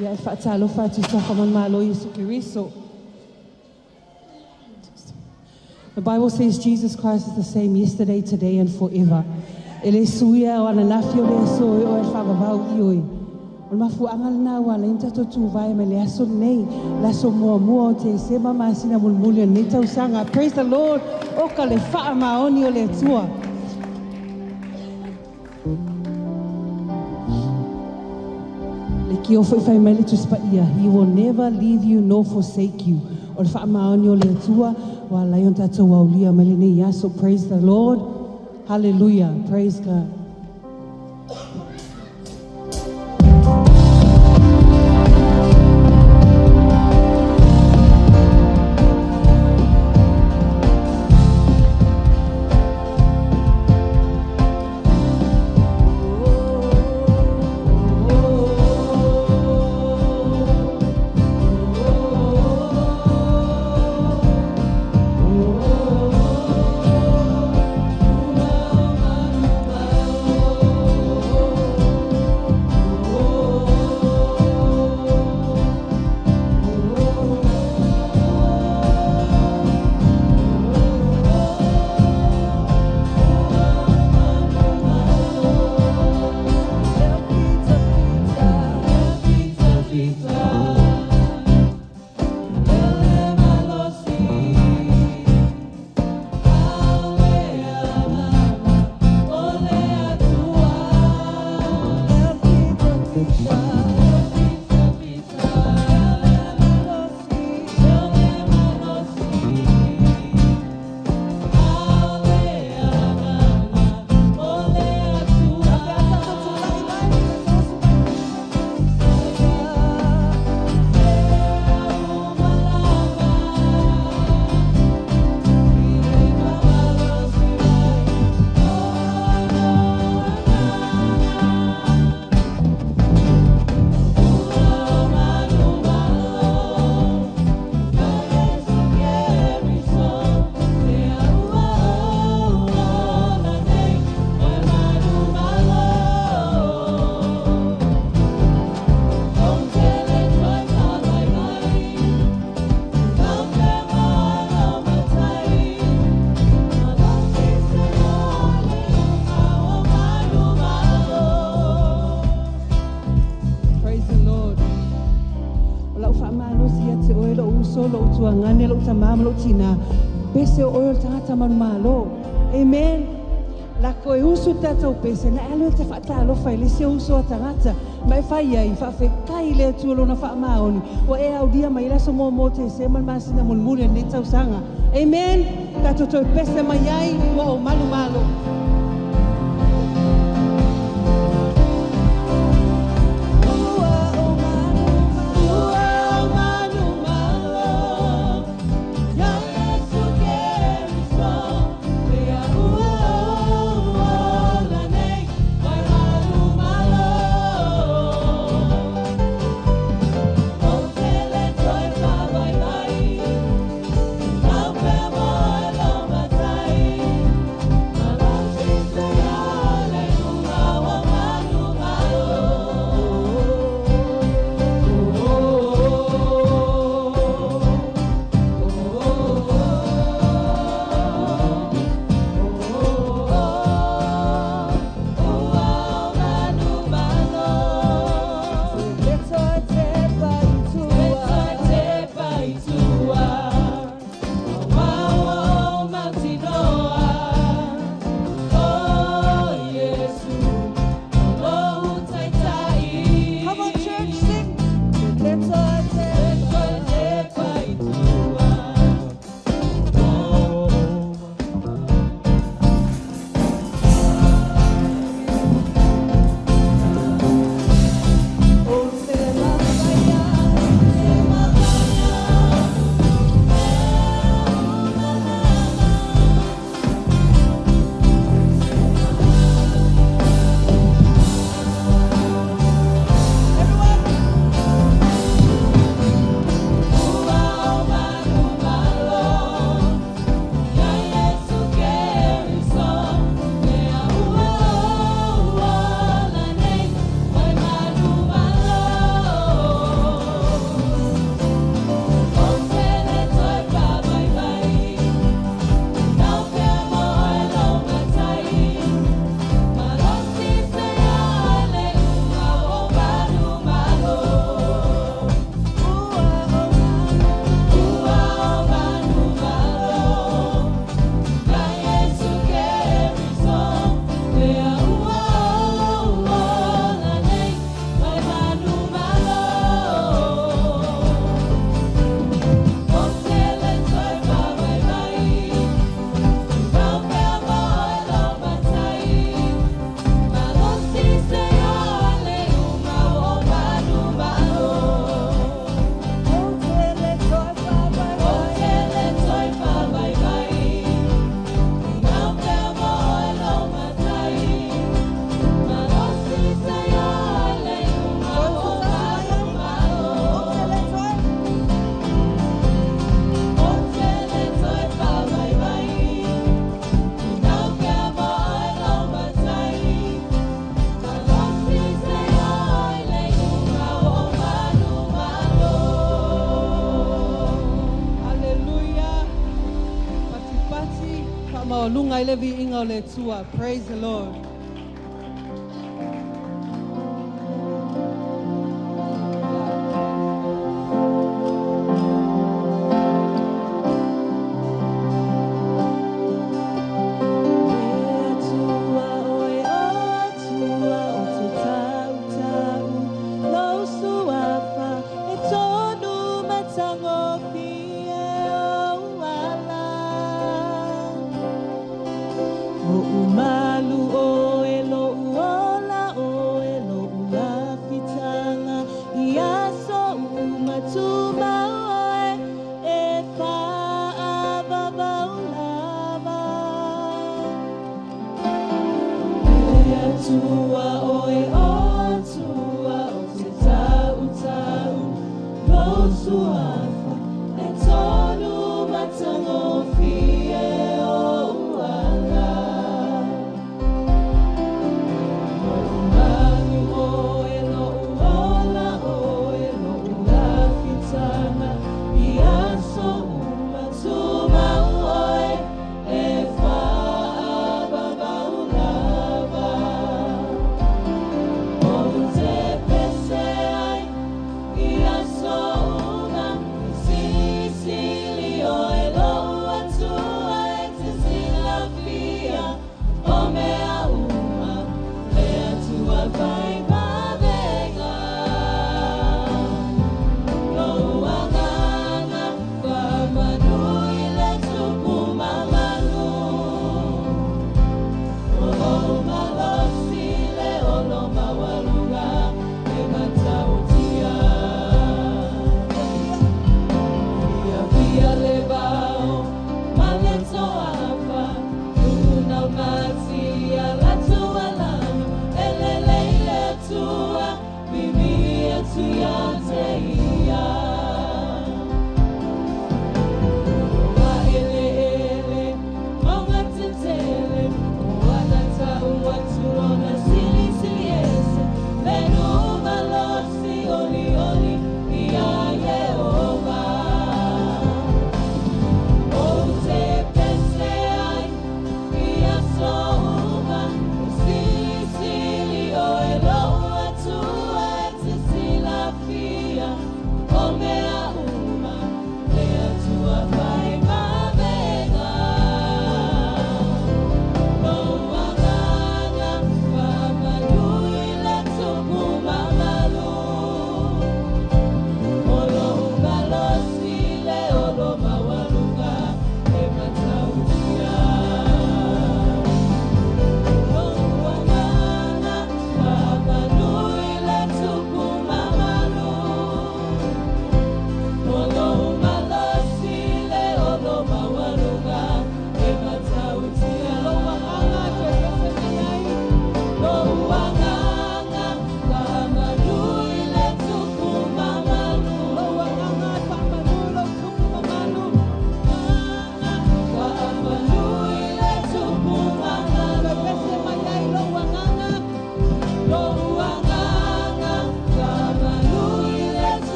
Ia e faatalofa atu i suafa manumalo o Iesu Keriso. The Bible says Jesus Christ is the same yesterday, today and forever. E le suia o ananafi o le aso e o e faavavau i oe. O le mafuaaga lena ua ala ai ona tatou tuvae mai le aso lenei, le aso muamua o Tesema masina mulimuli o lenei tausaga. Praise the Lord, oka le faamaoni o le Atua. Le kio foi fai mai le Tusi Paia, He will never leave you nor forsake you. O le faamaoni o le Atua ua ala ai ona tatou aulia mai lenei aso. Praise the Lord. Hallelujah. Praise God. Praise the Lord. O lau faamalosi ia te oe lou uso, lou tuagane, lou tamā ma lou tinā, pese o oe o le tagata manumalo. Amen. Lako e usu tatou pese, na e alu e te faatalofa i le isi uso a tagata. Ma e fai ai, faafetai i le Atua lona faamaoni, ua e aulia mai le aso muamua o Tesema le masina mulimuli o lenei tausaga. Amen. Tatou toe pese mai ai, ua ou manumalo. luga i le viiga o le Atua. Praise the Lord.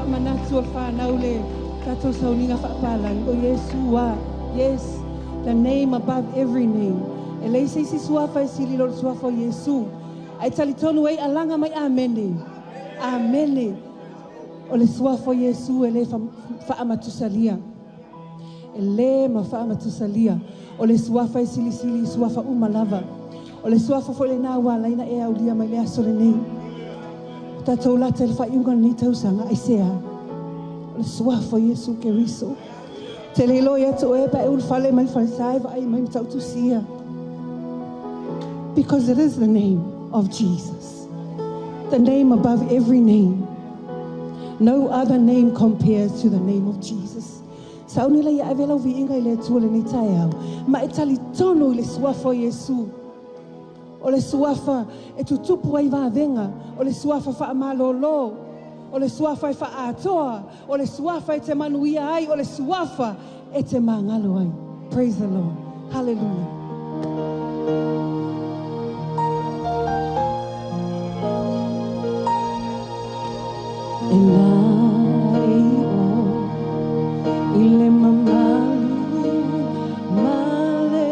faamanatu o le fanau le tatou sauniga faapalagi o Iesu a. Yes, the name above every name. E leai se isi suafa e sili i lo le suafa o Iesu. Ae talitonu e alaga mai amene. Amene. O le suafa o Iesu e le faamatusalia. E lē ma faamatusalia. O le suafa e silisili i suafa uma lava. O le suafa foi lenā ua ala ai ona e aulia mai le aso lenei. O tatou lata i le faaiuga o lenei tausaga, aisea? O le suafa o Iesu Keriso. Ou te le iloa ia te oe pe a e ulufale mai le falesa e vaai mai Matautusi ia. Because it is the name of Jesus. The name above every name. No other name compares to the name of Jesus. Sauni laia ave lau viiga i le Atua i lenei taeao, ma e talitonu i le suafa o Iesu. O le suafa e tutupu ai vavega, o le suafa faamalōlō, o le suafa e faaatoa, o le suafa e te manuia ai, o le suafa e te magalo ai. Praise the Lord. Hallelujah. E la e i o i le mamalu ma le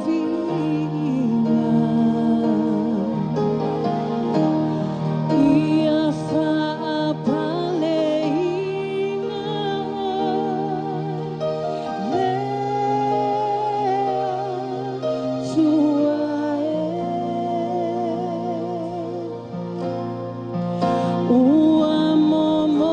viiga. Ia faapaleina le Atua e. Ua momoli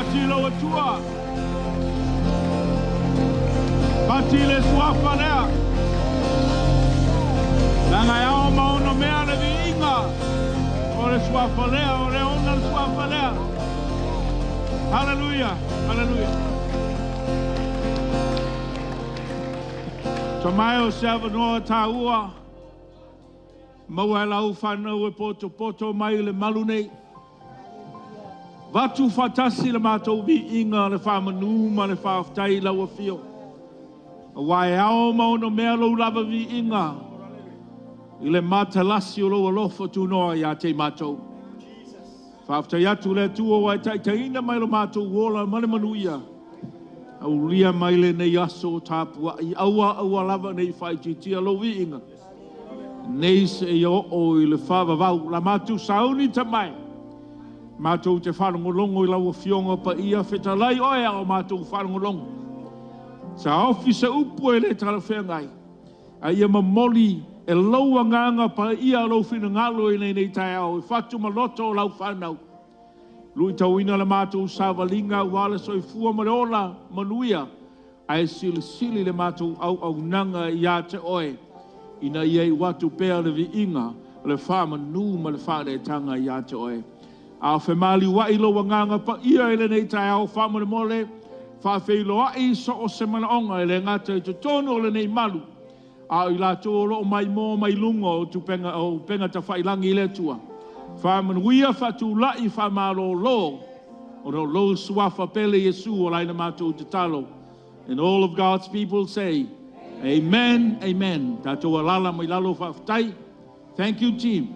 Pati lou Atua. Pati le Suafa lea. Leaga e ao ma ono mea le viiga o le Suafa lea, o le ona le Suafa lea. Haleluia, haleluia. Tamae o se avanoa taua, maua e lau fanau e potopoto mai i le malu nei. Avatu faatasi le matou viiga, le faamanu ma le faafetai i lau afio. Aua e ao ma ono mea lou lava viiga i le matalasi o lou alofa tunoa ia te i matou. Faafetai atu le Atua ua e taitaiina mai lo matou ola ma le manuia. Aulia mai lenei aso tapuai, aua aua lava nei faaitiitia lou viiga. Nei seia oo i le faavavau. La matou sauni tamae, matou te faalogologo i lau Afioga Paia, fetalai oe a o matou faalogologo. Saofi se upu e le talafeagai, a ia momoli e lou Agaga Paia lou finagalo i lenei taeao i fatumaloto o lau fanau. Luitauina le matou savaliga aua le soifua ma le ola manuia, ae silisili le matou auaunaga ia te oe, ina ia iu atu pea le viiga, le faamanu ma le faaeleetaga ia te oe. A o femaliuai lou Agaga Paia i lenei taeao faamolemole, faafeiloai so o se manaoga e le gata i totonu o lenei malu, a o i latou o lo o maimoa mai luga o tupega, o upega tafailagi i le Atua. Faamanuia, faatulai, faamalolo, ona o lou suafa pele Iesu o laina matou tatalo. And all of God's people say, Amen, amen. Tatou alala mai lalo faafetai. Thank you, team.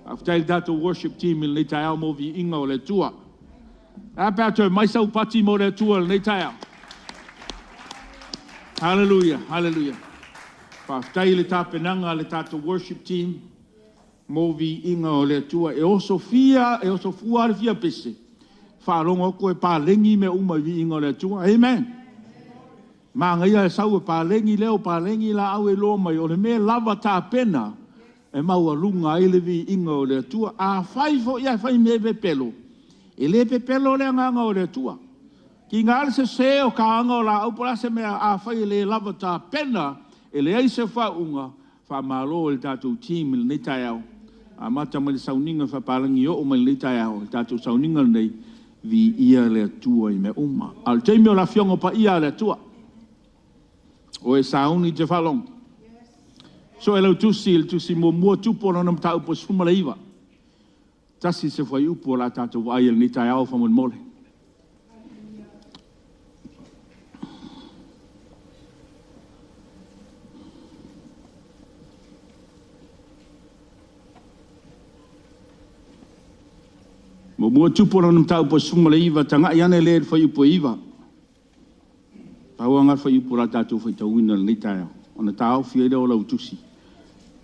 Faafetai le tatou worship team i lenei taeao mo viiga o le Atua. A pe a toe mai sau pati mo le Atua i lenei taeao. Hallelujah, hallelujah. Faafetai i le tapenaga a le tatou worship team mo viiga o le Atua. E oso fia, e oso fua le fia pese. Faalogo atu e palegi mea uma i viiga o le Atua. Amen. Manaia e sau e palegi leo, palegi laau e iloa mai o le mea lava tapena e maualuga ai le viiga o le Atua. A fai foi ae fai mea pepelo, e le pepelo le agaga o le Atua. Tiga le sese o taga o laau po o le a se mea, a fai e le lava tapena, e leai se faauuga. Faamalo i le tatou team i lenei taeao. Amata mai le sauniga faapalagi oo mai lenei taeao, le tatou sauniga lenei, viia le Atua i mea uma. A o le taimi o le Afioga Paia a le Atua, o e sauni te faalogo. So e lau tusi, le tusi muamua Tupu o lona mataupu e 19. Tasi se fuaiupu o la tatou vaai i lenei taeao faamolemole. Muamua Tupu o lona mataupu e 19, tagai ane lea i le fuaiupu e 9. Pau lava le fuaiupu o la tatou faitauina i lenei taeao, ona taofi ai lea o lau tusi.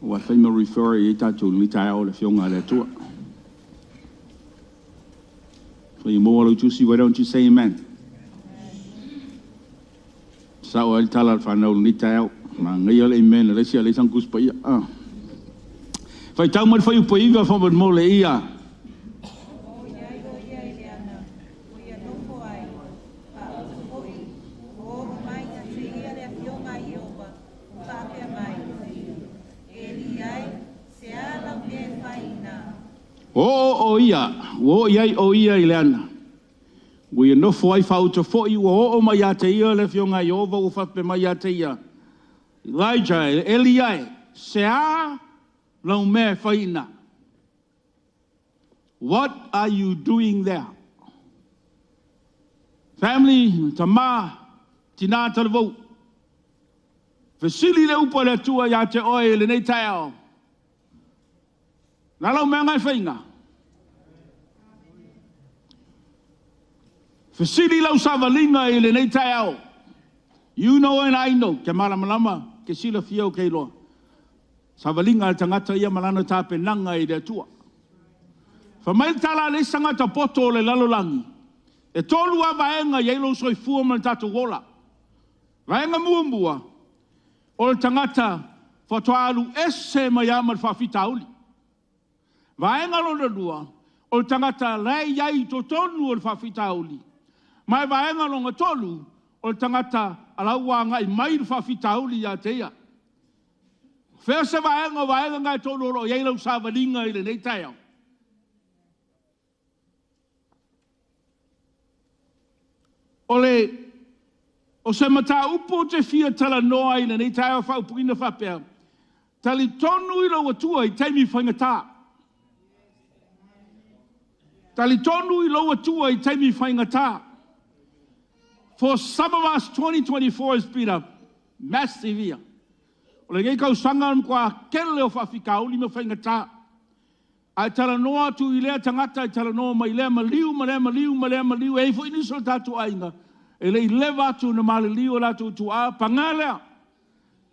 Ua fai ma refer i ai tatou i lenei taeao le Afioga a le Atua. Fai maua lau tusi, why don't you say amen? Sao ai le tala a le whanau lenei taeao. Manaia le amen, le isi a le sang tus paia. Ah. Faitau mai le fuaiupu e 9 faamolemole ia. O iai o ia i le ana, o ia nofo ai, faauto foi, ua oo mai ia te ia le afioga a Ieova, ua faapea mai, Eli ai, se a lau mea e fai ina. O o ia, ua oo i ai o ia i le ana. Ua ia nofo ai faauto foi, ua oo mai ia te ia le Afioga a Ieova ua faapea mai ia te ia. Elijah, Eli ai, se a lau mea e fai ina. What are you doing there? Family, tama, tina talavou. Fesili le upu a le Atua ia te oe i lenei taeao. La lau mea ngai faiga. Fesili lau savaliga i lenei taeao. You know and I know. Ke malamalama, ke silafia o ke iloa. Savaliga a le tagata ia ma lana tapenaga i le Atua. Fai mai le tala a le isi tagata poto o le lalolagi, e tolu lava vaega e i ai lou soifua ma le tatou ola. Vaega muamua, o le tagata faatoa alu ese mai lava ma le faafitauli. Vaega lona lua, O le tagata la e i ai i totonu o le faafitauli. Ma e vaega lona tolu, o le tagata a la ua agai mai le faafitauli ia te ia. O fea se vaega o vaega na e tolu o lo o i ai lau savaliga i lenei taeao? O le o se mataupu ou te fia talanoa ai i lenei taeao faaupuina faapea, talitonu i lou Atua i taimi faigata. Talitonu i lou Atua i taimi faigata. For some of us, 2024 has been a massive year. O lenei tausaga o le matua tele o faafitauli ma faigata. A e talanoa atu i lea tagata e talanoa mai i lea maliu ma lea maliu ma lea maliu, e i ai foi nisi o tatou aiga e le i leva atu ona maliliu o latou tuaa. Paga lea,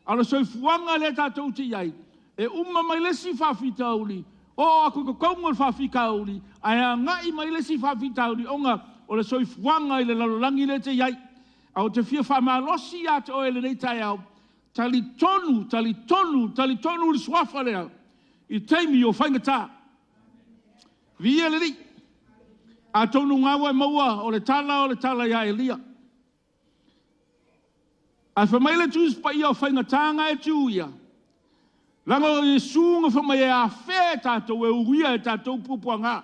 a o le soifuaga lea tatou te i ai, e uma mai le isi faafitauli, oo atu i totonu o le faafitauli, ae agai mai le isi faafitauli ona o le soifuaga i le lalolagi lea e te i ai. Ae ou te fia faamalosi ia te oe i lenei taeao, talitonu, talitonu, talitonu i le suafa lea i taimi o faigata. Viia le Alii. Atonu o lena ua e maua, o le tala o le tala ia Elia. Ae fai mai le Tusi Paia o faigata na e te uia, leaga o Iesu na fai mai e afea e tatou, e uia e tatou puapuaga.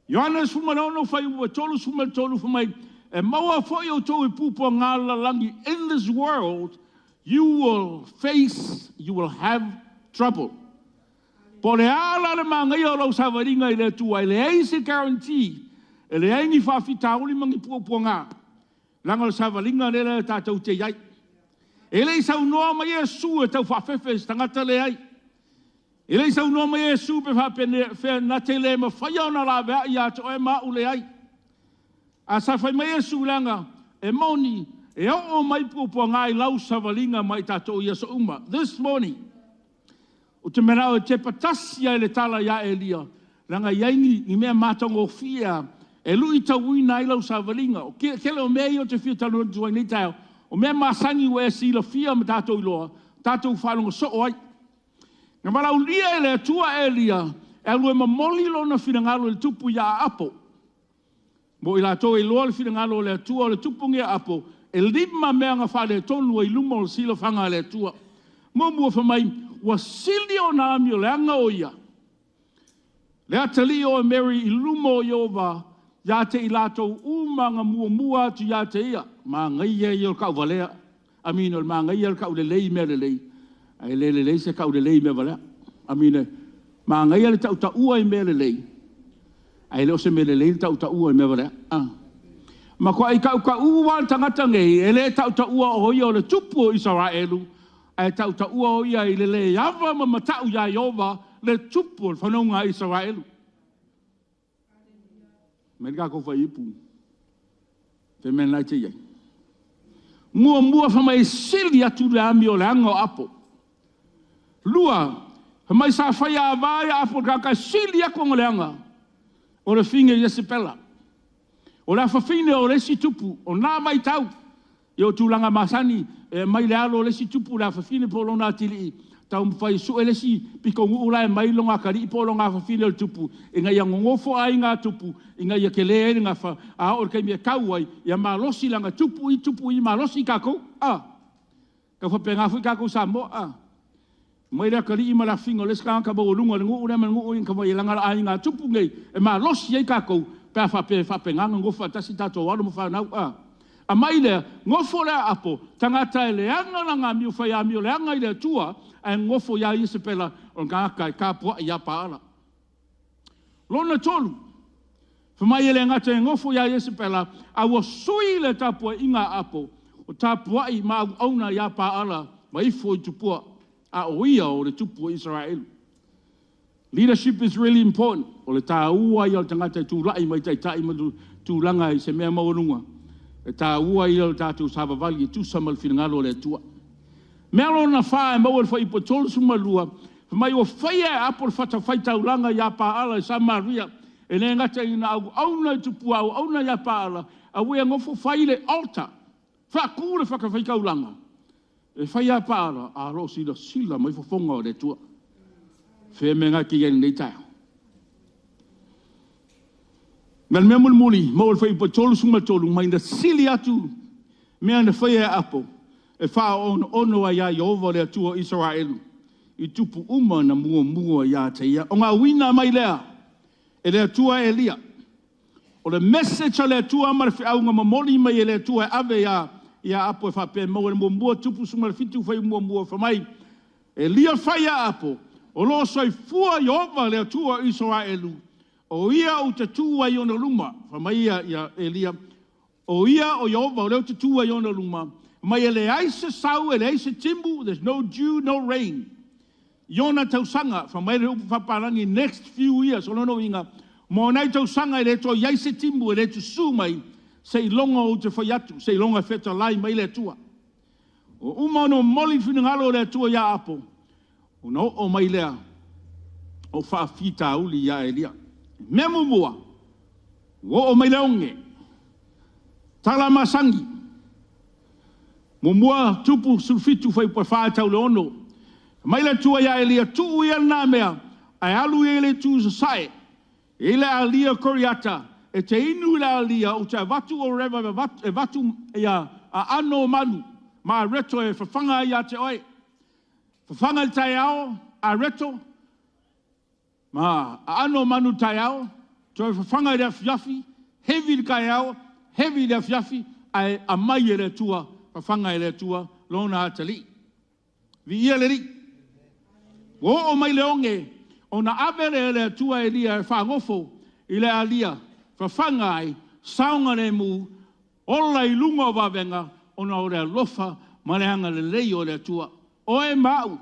Ioane 16 fuaiupu 33 fai mai, e maua foi outou i puapuaga o le lalolagi. In this world, you will face, you will have trouble. Po o le a la le manaia o lau savaliga i le Atua, e leai se guarantee, e leai ni faafitauli ma ni puapuaga, leaga o le savaliga lea tatou te i ai. E le i saunoa mai Iesu e taufaafefe i se tagata, leai. E le i saunoa mai Iesu pe faapefea na te le mafaia ona laveai ia te oe ma au, leai. Ae sa fai mai Iesu leaga e moni e oo mai puapuaga i lau savaliga ma i tatou i aso uma. This morning, ou te manao e tepa tasi lava i le tala ia Elia, leaga e i ai ni mea matagofie e luitauina ai lau savaliga. O le tele o mea ia ou te fia talanoa atu ai i lenei taeao, o mea masani ua e silafia ma tatou iloa, tatou faalogo soo ai. Na valaaulia e le Atua Elia e alu e momoli lona finagalo i le tupu ia Aapo. Mo i latou e iloa le finagalo o le Atua, o le tupu lenei o Aapo, e 5 mea na faaletonu ai i luma o le silafaga a le Atua. Muamua, fai mai, ua sili ona amioleaga o ia, le atalii o Mary i luma o Ieova, ia te i latou uma na muamua atu ia te ia. Manaia ia o le tauvalea. I mean, o le manaia o le taulelei i mea lelei, ae le lelei se taulelei i mea valea. I mean, manaia le tautaua i mea lelei, ae le o se mea lelei le tautaua i mea valea. Ah. Matuai tautaua lava le tagata nei, e le tautaua o ia o le tupu o Isaraelu, ae tautaua o ia i le le ava ma matau ia Ieova, le tupu o le fanauga a Isaraelu. Mai le tatou fuaiupu, fea mea lena e te i ai. Muamua, fai mai e sili atu le amioleaga o Apo. Lua, fai mai sa faiava ia Apo i le tagata e sili atu ona leaga, o le afine Iesepela. O le afafine o le isi tupu, o na vaitau, ia o tulaga masani, e aumai le alo o le isi tupu, le afafine po o lona atalii, taumafai e sue le isi pitonuu la e aumai lona atalii po o lona afafine o le tupu, ina ia nonofo aiga tupu, ina ia tele ai le gafa, a oo i le taimi e tau ai, ia malosi leaga e tupu i, tupu i, malosi tatou. A, tau faapena foi tatou Samoa. A, aumai le atalii ma le afafine o le isi tagata maualuga i le nuu lea ma le nuu lea, leaga o le aiga tupu nei e malosi ai tatou pe a faapea e faapena ona nonofo faatasi tatou alo ma fanau. A, aumai lea, nofo le Aapo, tagata e leaga lana amio, fai amio leaga i le Atua, ae nofo ia Iesepela, o le tagata e tapuai ia Paala. Lona tolu, fai mai e le gata e nofo ia Iesepela, a ua sui le tapuaiga a Aapo, o tapuai ma auauna ia Paala ma ifo i tupua, a o ia o le tupu o Isaraelu. Leadership is really important. O le taua ia o le tagata e tulai mai taitai ma tulaga i se mea maualuga. E taua ia o le tatou savavali e tusa ma le finagalo o le Atua. Mea lona fa e maua i le Fuaiupu 32, fai mai ua faia e Aapo le fatafaitaulaga ia Paala i Samaria. E le gata ina auauna i tupua, auauna ia Paala, a ua ia nofo fai le altar, faatu le fatafaitaulaga, e fai ia Paala, a o lo o silasila mai fofoga o le Atua. Fea mea na e te i ai i lenei taeao? Ma le mea mulimuli, maua le fuaiupu 33, mai na sili atu mea na faia e Apo e faaonoono ai ia Ieova le Atua o Isaraelu i tupu uma na muamua ia te ia. Ona auina mai lea e le Atua Elia. O le message a le Atua ma le feau na momoli mai e le Atua e ave ia Apo e faapea, maua i le 1 Tupu 17 fuaiupu 1, fai mai, Elia fai ia Apo, o lo o soifua Ieova le Atua o Isaraelu, o ia ou te tu ai i ona luma. Fai mai Elia, o ia o Ieova o lea ou te tu ai i ona luma, fai mai e leai se sau e leai se timu, there's no dew, no rain, i ona tausaga. Fai mai le upu faapapalagi, next few years. O lona uiga, mo nai tausaga e le toe i ai se timu e le susu mai, seiloga ou te fai atu, seiloga e fetalai mai le Atua. Ua uma ona momoli le finagalo o le Atua ia Apo, ona oo mai lea o faafitauli ia Elia. Mea muamua, ua oo mai le oge, tala masani. 1 Tupu 17 fuaiupu 4 e tau i le 6. Fai mai le Atua ia Elia, tuu ia lena mea, ae alu ia i le itu i sasae, e i ai le alia o Keriata, e te inu i le alia, ou te avatu oreva e avatu aano o manu ma areto e fafaga ai ia te oe. Fafaga i le taeao areto ma aano o manu i le taeao, toe fafaga i le afiafi, heavy i le taeao, heavy i le afiafi, ae aumai e le Atua, fafaga e le Atua lona atalii. Viia le Alii. Ua oo mai le oge, ona ave lea e le Atua Elia e fagofo i le alia, fafaga ai, saogalemu, ola i luga o vavega, ona o le alofa ma le agalelei o le Atua. Oe ma au,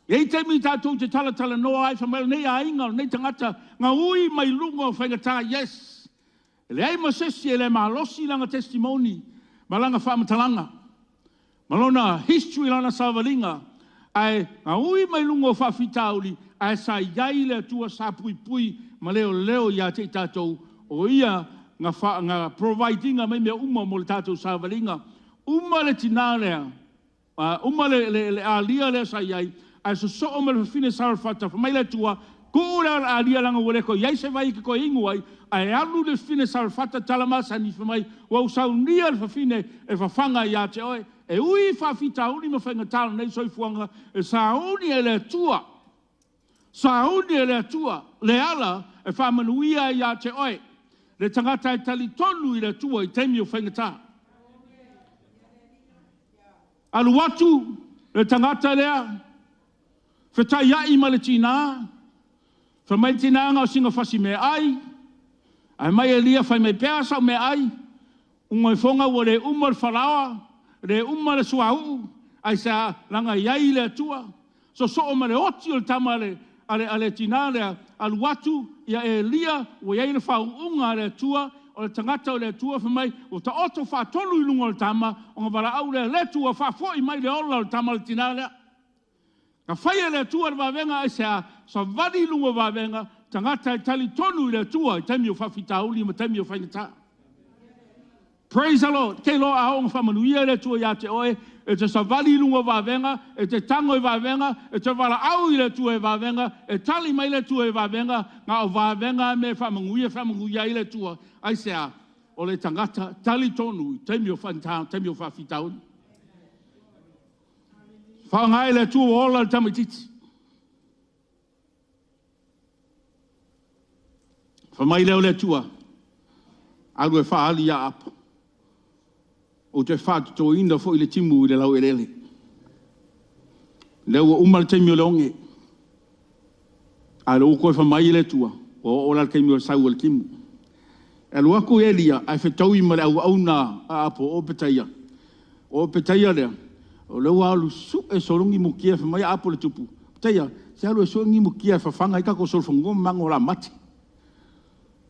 e i ai taimi tatou te talatalanoa ai, fai mai o lenei aiga, o lenei tagata, na ui mai luga o faigata. Yes! E leai ma se isi e le malosi lana testimony ma lana faamatalaga ma lona history, lana savaliga, ae na ui mai luga o faafitauli, ae sa i ai le Atua sa puipui ma leoleo ia te i tatou, o Ia na provide ina mai mea uma mo le tatou savaliga. Uma le tina lea, uma le alia lea sa i ai, ae sosoo ma le fafine Sarefata, fai mai le Atua, tuu le alia leaga ua le toe i ai se vai e te toe inu ai, ae alu le fafine Sarefata tala masani, fai mai, ua ou saunia le fafine e fafaga ia te oe. E ui i faafitauli ma faigata o lenei soifuaga, e sauni e le Atua, sauni e le Atua le ala e faamanuia ai ia te oe, le tagata e talitonu i le Atua i taimi o faigata. Alu atu le tagata lea, fetaiai ma le tina, fai mai le tina, na o sina fasi meaai, ae mai Elia, fai mai pea sau meaai, uma ifoga ua le uma le falaoa, le uma le suauu. Aisea? Leaga e i ai le Atua. Sosoo ma le oti o le tama a le tina lea, alu atu ia Elia ua i ai le faauuga a le Atua, o le tagata o le Atua fai mai, ua taoto faatolu i luga o le tama, ona valaau lea, Le Atua, faafoi mai le ola o le tama a le tina lea. Na fai e le Atua le vavega, aisea? Savali i luga o vavega, tagata e talitonu i le Atua i taimi o faafitauli ma taimi o faigata. Praise the Lord! Ke loa a oo ina faamanuia le Atua ia te oe, e te savali i luga o vavega, e te tago i vavega, e te valaau i le Atua i vavega, e tali mai le Atua i vavega, na o vavega lava mea e faamanuia, e faamanuia ai le Atua. Aisea? O le tagata talitonu i taimi o faigata, taimi o faafitauli. Faaaoga e le Atua ua ola le tamaitiiti. Fai mai lea o le Atua, alu e faaali ia Apo, ou te faatotoina foi le timu i le laueleele. O lea ua uma le taimi o le oge, a o lea ua toe fai mai le Atua, ua oo la i le taimi o le sau o le timu. E alu atu Elia ae fetaui ma le auauna a Apo o Opetaia. O Opetaia lea, o lea ua alu sue sologi mutia. Fai mai Apo i le tupu, Opetaia, se alu e sue ni mutia e fafaga ai tatou solofanua ma mago o le a mate.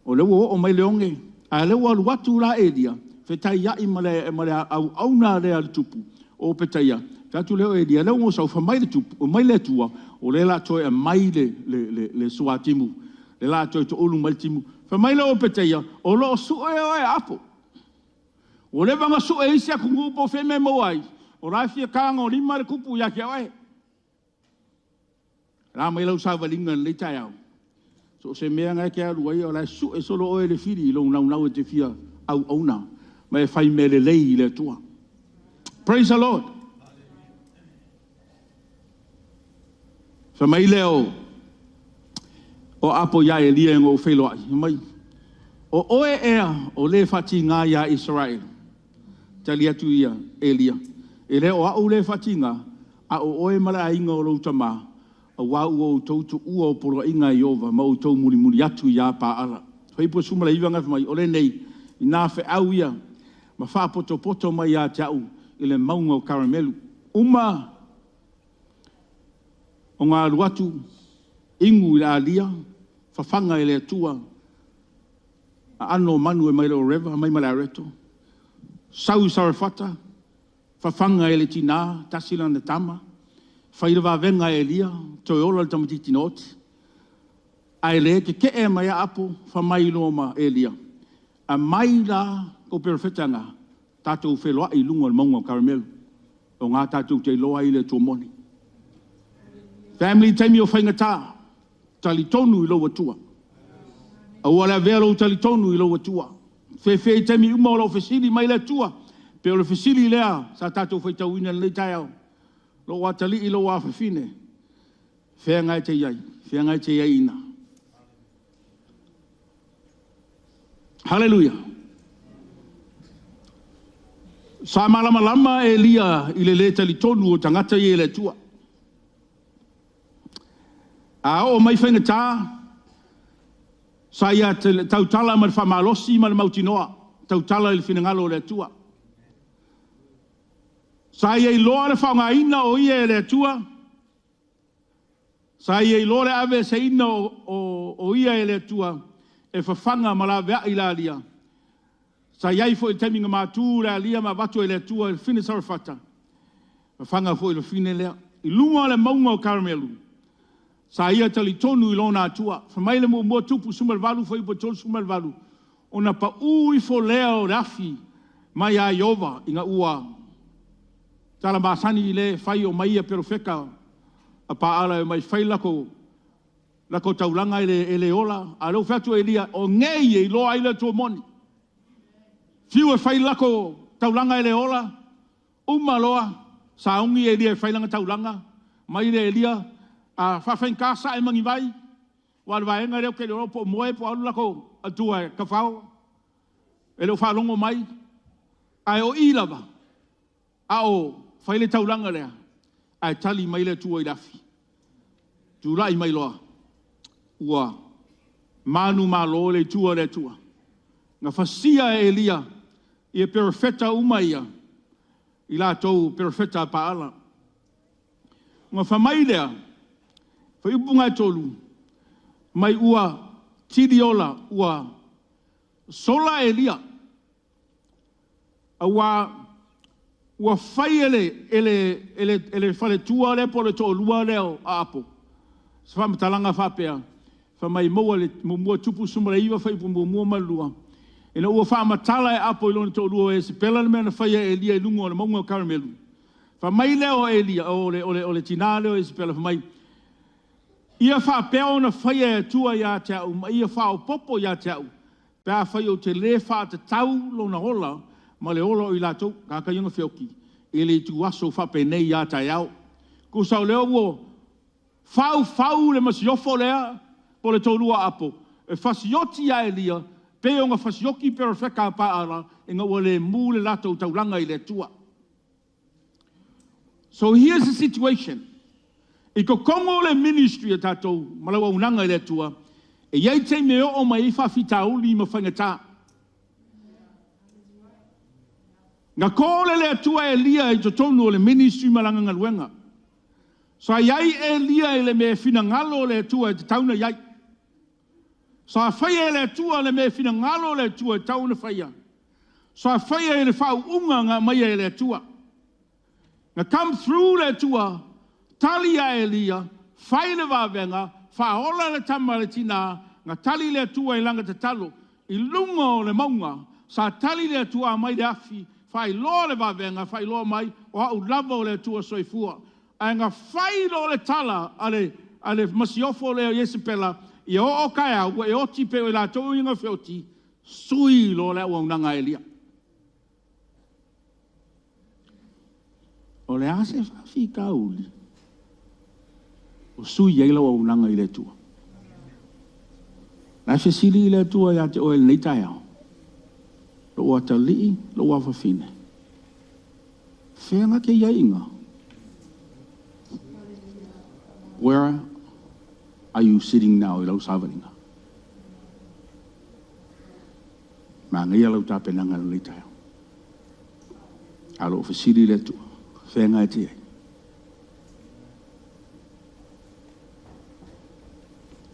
O lea ua oo mai le oge, a o lea ua alu atu la Elia, fetaiai ma le auauna lea a le tupu o Opetaia. Fai atu lea o Elia, o lea ua ou sau, fai mai le tupu, fai mai le Atua, o lea o le a toe aumai le suatimu, o lea o le a toe toulu mai le timu. Fai mai lea o Opetaia, o lo o sue oe e Apo. Ua leva ona sue e isi atunuu po o fea e maua ai, o la e fia tagolima le tupu ia te oe. O le a mai lau savaliga i lenei taeao? So o se mea na e te alu ai, o la e sue solo oe e le fili i lou naunau e te fia auauna ma e fai mea lelei i le Atua. Praise the Lord. Fai mai lea o Apo iā Elia ina ua feiloai, fai mai, O oe ea o le faatiga iā Isaraelu? Tali atu ia Elia, E le o au le faatiga, a o oe ma le aiga o lou tama, aua ua outou tuua o poloaiga a Ieova ma outou mulimuli atu iā Paala. Fuaiupu 19 na fai mai, O lenei, inā feau ia ma faapotopoto mai ia te au i le mauga o Karamelu. Uma ona alu atu, inu i le alia, fafaga e le Atua aano o manu e mai le Oreva aumai ma le areto, sau i Sarefata, fafaga e le tina, tasi lana tama, fai le vavega e Elia, toe ola le tamaitiiti na oti. Ae le tetee mai lava Apo, fai mai loa ma Elia, Aumai la kou perofeta na, tatou feiloai i luga o le mauga o Karamelu, o i ina tatou te iloa ai le Atua moni. Family, i taimi o faigata, talitonu i lou Atua. Aua le avea lou talitonu i lou Atua. Feifei i taimi uma o lo o fesili mai le Atua, pei o le fesili lea sa tatou faitauina i lenei taeao, lou atalii, lou afafine, fea na e te i ai? Fea na e te i ai i ina? Haleluia! Sa malamalama Elia i le le talitonu o tagata ia i le Atua. A oo mai faigata, sa ia tautala ma le faamalosi ma le mautinoa, tautala i le finagalo o le Atua. Sa ia iloa le faaaogaina o ia e le Atua, sa ia iloa le aveeseina o ia e le Atua e fafaga ma laveai le alia. Sa i ai foi i le taimi na matu le alia ma avatu e le Atua i le fafine Sarefata, fafaga foi i le fafine lea. I luga o le mauga o Karamelu, sa ia talitonu i lona Atua. Fai mai le 1 Tupu 18 fuaiupu 38, ona pau ifo lea o le afi mai ia Ieova ina ua tala masani lea e fai, omai perofeta a Paala e omai e fai le latou taulaga e le ola. A o lea ua fai atu Eliya, o nei e iloa ai le Atua moni. Fiu e fai le latou taulaga e le ola, uma loa sauni Eliya e fai lana taulaga, omai le Eliya, a faafaigata sae ma ni vai, aua o le vaega lea ou te le iloa po o moe po o alu le latou atua e tafao, e le o faalogo mai. Ae o i lava a o fai le taulaga lea, ae tali mai le Atua i le afi. Tulai mai loa ua manumalo le itu a le Atua. Na fasia e Eliya ia perofeta uma ia, i latou o perofeta a Paala. Ona fai mai lea, fuaiupu 3, mai ua tiliola ua sola Eliya, aua ua fai e le faletua lea po o le toalua lea o Aapo se faamatalaga faapea, fai mai e maua i le 1 Tupu 19 fuaiupu 1 ma le 2, ina ua faamatala e Apo i lona toalua o Iesepela le mea na faia e Eliya i luga o le mauga o Karamelu, fai mai lea o le tina lea o Iesepela, fai mai, ia faapea ona faia e le Atua ia te au ma ia faaopoopo ia te au, pe afai ou te le faatatau lona ola ma le ola o i latou, tagata ia na feoti, i le ituaso faapenei a taeao. Tusa o lea ua faufau le masiofo lea po o le toalua o Apo e fasioti ia Eliya pei ona fasioti perofeta a Paala ina ua le mu le latou taulaga i le Atua. So here's the situation. I totonu o le ministry a tatou ma le auaunaga i le Atua, e i ai taimi e oo mai ai faafitauli ma faigata. Na call e le Atua Eliya i totonu o le ministry ma lana galuega. Sa i ai Eliya i le mea e finagalo le Atua e tatau ona i ai. Sa faia e le Atua le mea e finagalo le Atua e tatau ona faia. Sa faia i le faauuga na aumaia e le Atua. Na come through le Atua, tali ia Eliya, fai le vavega, faaola le tama a le tina, na tali le Atua i lana tatalo. I luga o le mauga, sa tali le Atua aumai le afi, faailoa le vavega, faailoa mai, o au lava o le Atua Soifua. Ae na fai loa le tala a le masiofo lea o Iesepela. Ia oo taeao ua e oti pei o i latou ia na feoti, sui loa le auaunaga a Elia. O le a se faafitauli o sui ai lau auaunaga i le Atua? O la e fesili le Atua ia te oe i lenei taeao, lou atalii, lou afafine, fea na te i ai i ina? Where are you sitting now i lau savaliga? Manaia lau tapenaga i lenei taeao. A o lo o fesili le Atua, fea na e te i ai?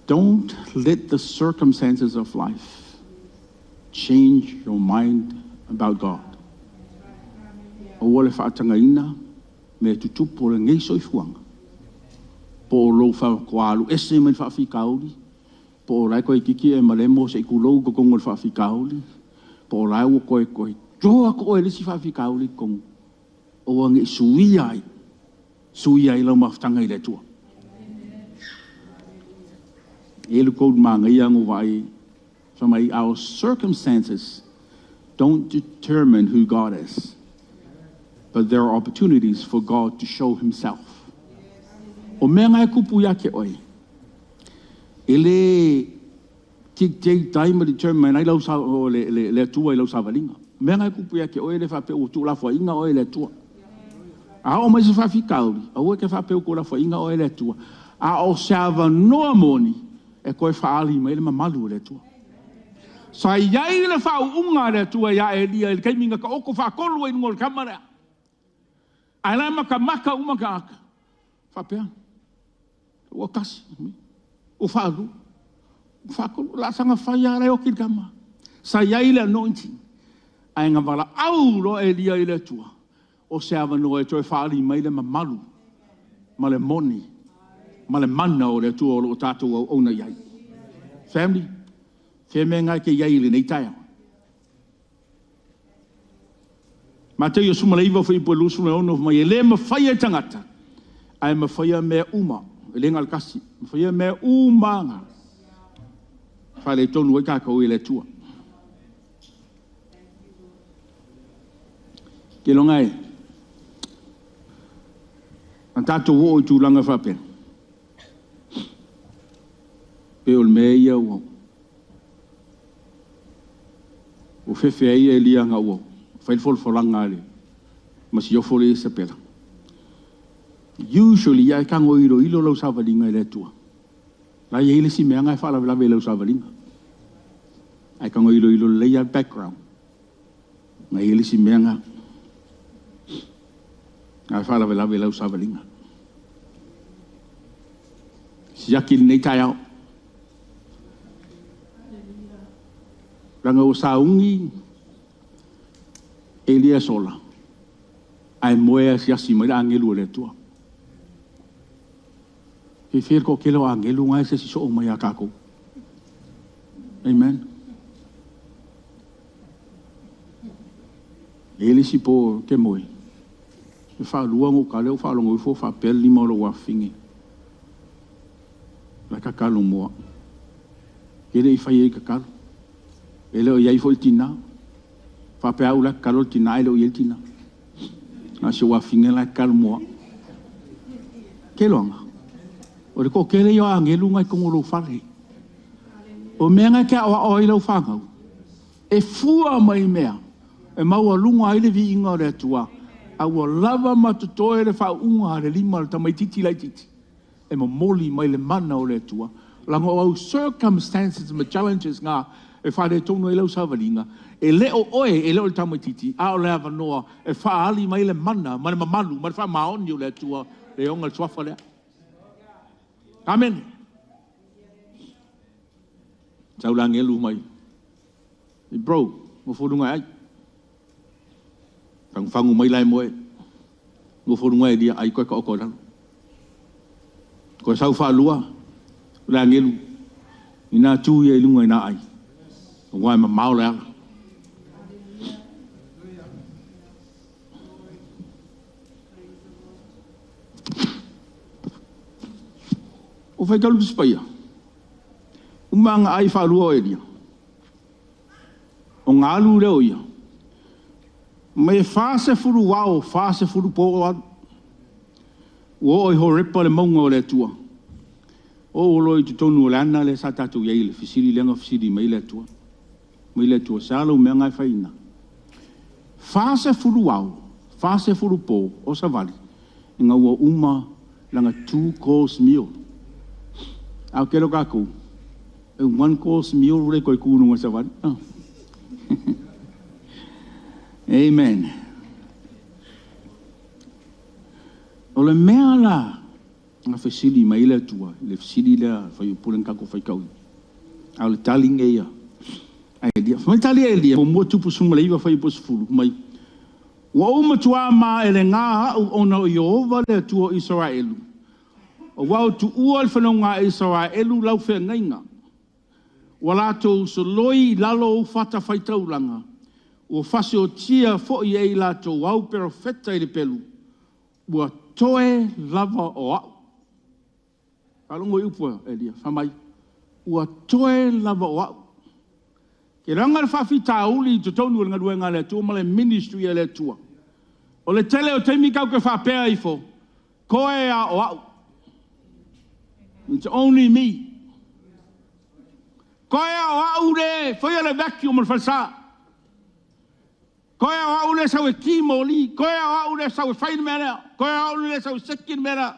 Don't let the circumstances of life change your mind about God. Aua le faatagaina mea tutupu o lenei soifuaga, po o lou faatoa alu ese mai le faafitauli, po o la e toeitiiti e malemo se i tulou i totonu o le faafitauli, po o la e ua toe toa atu oe i le isi faafitauli i totonu, aua ne i suia ai, suia ai lau mafutaga i le Atua. E i ai le quote manaia na ou vaai, fai mai, our circumstances don't determine who God is, but there are opportunities for God to show himself. O mea na e tupu ia te oe, e le dictate ai ma determine ai lau le Atua i lau savaliga. O mea na e tupu ia te oe, e le faapea ua tuulafoaiina oe e le Atua. A oo mai se faafitauli, aua e te faapea ua tuulafoaiina oe e le Atua, a o se avanoa moni e toe faaali mai ai le mamalu o le Atua. Sa i ai le faauuga a le Atua ia Elia i le taimi na taoto faatolu ai i luga o le tama lea. Ae la e matamata uma tagata, faapea, ua tasi, ua faalua, ua faatolu, o le a saga fai lava o la e oti le tama. Sa i ai le anointing, ae na valaau loa Elia i le Atua, o se avanoa e toe faaali mai le mamalu ma le moni ma le mana o le Atua o lo o tatou auauna i ai. Family, fea mea na e te i ai i lenei taeao? Mataio 19 fuaiupu e 26 fai mai, e le mafaia e tagata, ae mafaia mea uma, e le na o le tasi, mafaia mea uma lava e faaletonu ai tatou i le Atua. Keiloga e, a tatou oo i tulaga faapea, pei o le mea ia ua fefe ai Elia ina ua fai le folafolaga a le masiofo lea a Isapela. Usually a e tago e iloilo lau savaliga e le Atua, la e i ai le isi mea na e faalavelave i lau savaliga. Ae tago e iloilo lelei lava le background, na e i ai le isi mea na e faalavelave i lau savaliga. Siaki lenei taeao. Leaga ua sauni Elia e sola, ae moe asiasi mai le agelu a le Atua. Fefe le toatele o agelu na e asiasi soo mai ia tatou. Amen. E i ai le isi po ou te moe, e faalua ona ou tale ou faalogo ifo o faapea le lima o lou afafine. La e tatalo mo au. E le i fai ai tatalo. E le o i ai foi le tina. Faapea au la e tatalo le tina ae le o i ai le tina. Na o si ou afafine la e tatalo mo au. Keiloga, o le toatele ia o agelu na i totonu o lou fale. O mea na e te aoao ai lau fanau, e fua mai mea e maualuga ai le viiga o le Atua, a ua lava ma totoe le faauuga a le lima o le tamaitiiti laitiiti e momoli mai le mana o le Atua. Leaga o au circumstances ma challenges na e faaletonu ai lau savaliga, e le o oe, e le o le tamaitiiti, a o le avanoa e faaali mai le mana ma le mamalu ma le faamaoni o le Atua e ona le suafa lea. Amene. Sau le agelu mai, bro, nofo luga e ai. Fagufagu mai la e moe. Nofo luga e lia ai koe taoto i lalo. Koe sau faalua, o le agelu, ina tu ia i luga i nā ai. Aua e mamao le ala. O faitau le Tusi Paia. Uma aga ai faalua o Elia. O galu lea o ia. Mai e 40 ao, 40 po o alu. Ua oo i Horepa le mauga o le Atua. Oo loa i totonu o le ana lea sa tatou i ai i le fesili lea na fesili mai ai le Atua. Mai le Atua, se a lau mea na e fai i ina? 40 ao, 40 po o savali, ina ua uma lana two course meal. A o tele o tatou, e one course meal ua le toe tu i luga o le savali. Amen. O le mea la na fesili mai ai le Atua, i le fesili lea fuaiupule na tatou faitauina. A o le tali lenei a Elia. Fai mai le tali a Elia, muamua Tupu 19 fuaiupu 10, fai mai, Ua ou matua maelega au ona o Ieova le Atua o Isaraelu, aua ua tuua e le fanauga a Isaraelu lau feagaiga, ua latou soloi i lalo ou fatafaitaulaga, ua fasiotia foi e i latou au perofeta i le pelu, ua toe lava o au. Faalogo i upu a Elia, fai mai, ua toe lava o au. E leaga le faafitauli i totonu o le galuega a le Atua ma le ministry a le Atua, o le tele o taimi tatou te faapea ifo, toe lava o au. It's only me. Toe lava o au lea e faia le vacuum o le falesa. Toe lava o au lea e sau e ki moli. Toe lava o au lea e sau e fai le mea lea. Toe lava o au lea e sau e seki le mea lea.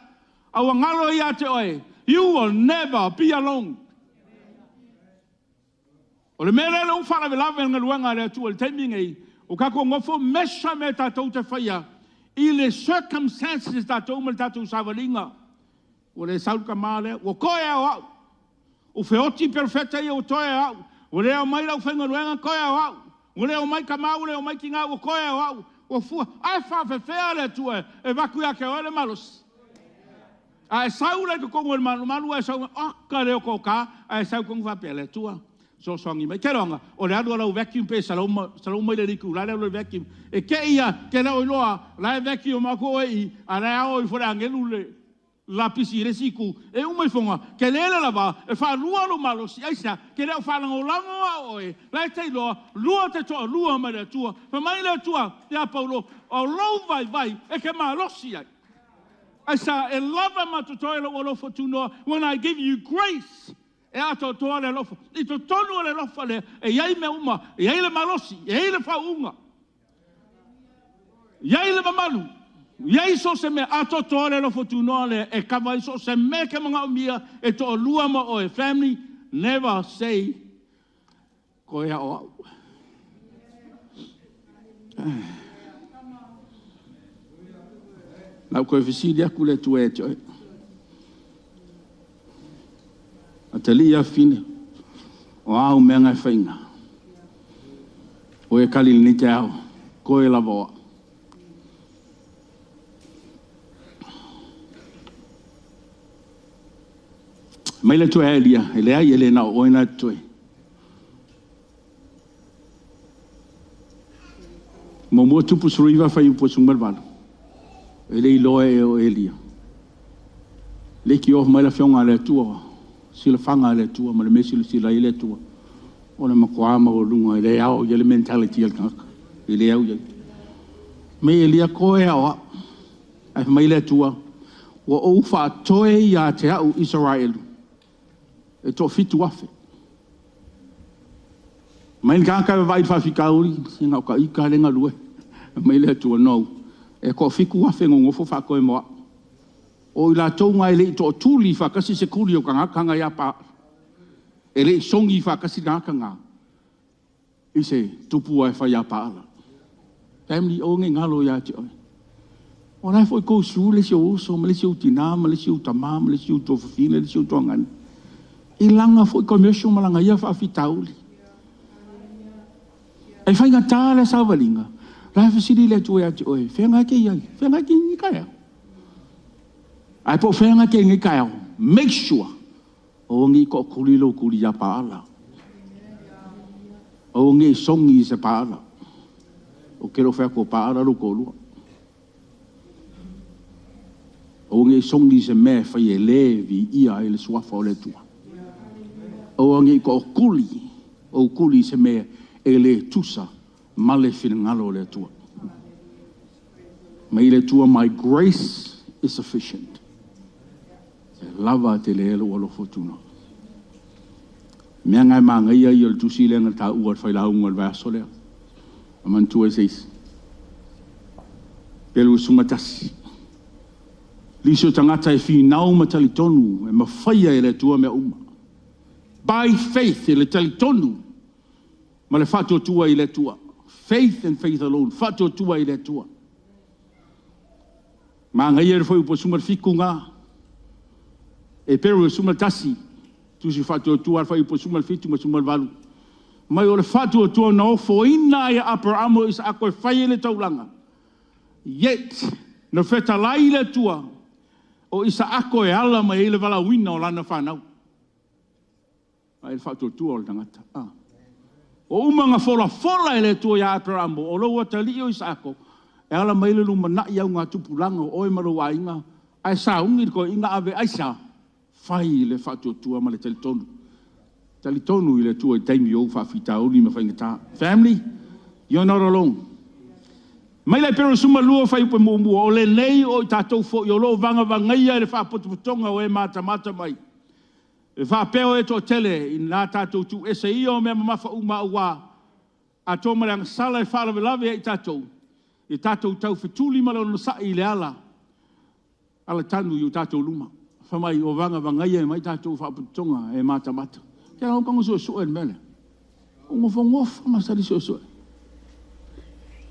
A ua galo ia te oe, you will never be alone. O le mea lea ua faalavelave i le galuega a le Atua i le taimi lenei, ua tatou nonofo measure mea tatou te faia i le circumstances tatou ma le tatou savaliga. Ua le sau le tama lea, ua toe lava o au. Ua feoti perofeta ia ua toe lava o au. Ua le omai le aufaigaluega, toe lava o au. Ua le omai tama ua le omai tina, ua toe lava o au. Ua fua, ae faapefea le Atua e avatu ia te oe le malosi? A e sau la i totonu o le malumalu ae sau, oka le otooта, ae sau i totonu faapea, le Atua, fesoasoani mai. Ke loaga, o le alu a lau vacuum pe 100 maila i le itula le alu a le vacuum. E te i a, ke leo iloa, la e vacuum atu oe i i, a o la e ao ifo e le agelu le lapisi i le isi itu. E uma ifoga, tele le lava, e faalua lou malosi. Aisea? Ke le o faalagolago a oe, la e te iloa, lua te toalua ma le Atua. Fai mai le Atua ia Paulo, o lou vaivai e te malosi ai. Aisea? E lava ma totoe lou alofa tunoa. When I give you grace, e atoatoa le alofa. I totonu o le alofa lea, e i ai mea uma, e i ai le malosi, e i ai le faauuga, e i ai le mamalu, e i ai so o se mea. Atoatoa le alofa tunoa lea e kava ai so o se mea e te manaomia e toalua ma oe. Family, never say, koe a o au. Lau koe fesili aku le Atua ia te oe. Atalii afafine, o a au mea na e faiga? O e kali lenei taeao, koe lava o au. Mai le Atua ia Elia, e leai e le na o oe na e totoe. Muamua Tupu 19 fuaiupu 18. E le iloa e o Elia. Leitioa mai le afioga a le Atua, silafaga a le Atua ma le mea e silasila ai le Atua. O le matua maualuga e le ao i ai le mentality a le tagata. E le au i ai. Mai Elia koe a o au. Ae fai mai le Atua, ua ou faatoe ia te au Isaraelu e 7,000. Mai le tagata e vaavaai i le faafitauli, se na o ta ita lea e galue. Mai le Atua, no, e 7,000 e nonofo faatoe mo au. O i latou na e le i tootuli faatasi se tuli o tagata na ia pa, e le i sogi faatasi tagata na, i se tupu e fai a paala. Family, aua ne i galo ia te oe. O la e foi go through le isi ou uso, ma le isi ou tina, ma le isi ou tama, ma le isi ou tuafafine, le isi ou tuagane. I lana foi commercial ma lana ia faafitauli. E faigata le savaliga, la e fesili le Atua ia te oe, fea e te i ai, fea e te i nei taeao. Ae po o fea e te i nei taeao, make sure, aua ne i tootuli lou tuli ia paala. Aua ne i sogi i se paala. O ke lo whea ko paala lou toalua. Aua ne i sogi i se mea e fai e le viia ai le suafa o le Atua. Aua ne i tookuli ou kuli i se mea e le tusa ma le finagalo o le Atua. Mai le Atua, my grace is sufficient. E lava tele e lou alofa tuna. Mea ngai mangaia ia le tusi le nga ta ua fai lauga o le vaiaso lea. A manatua e se isi. Pelu 11. Nisi o tagata e finau ma talitonu e mafaia e le Atua mea uma. By faith, e le talitonu ma le faatuatua i le Atua. Faith and faith alone, faatuatua i le Atua. Manaia le fuaiupu 17 na. Eperu 11, tusi faatuatua le fuaiupu 17 ma 18. Mai o le faatuatua na ofoina ai e Aperamo Isaako e fai ai le taulaga. Yet, na fetalai le Atua, o Isaako e ala mai ai le valaauina o lana fanau. Ai le faatuatua o le tagata. Ah. O uma na folafola e le Atua ia Aperamo, o lou atalii o Isaako, e ala mai le lumanai au ngā tupulaga o oe ma lou aiga, ae sauni le toeaina ave aisa, fai le faatuatua ma le talitonu. Talitonu i le Atua i taimi o ou faafitauli ma faigata. Family, you're not alone. Mai le Eperu 12 fuaiupu 1, o lenei o i tatou foi o lo o vagavagaia e le faapotopotoga o e matamata mai. E faapea o e toatele ina tatou tuuese ia o mea mamafa uma aua atoa ma le agasala e faalavelave ia i tatou, i tatou taufetuli ma le onosai i le ala tanu i o tatou luma. Fai mai ua vagavagaia mai tatou faapotopotoga e matamata. Ke au kanga suesue le mea lea. O nofonofo ma sali suesue.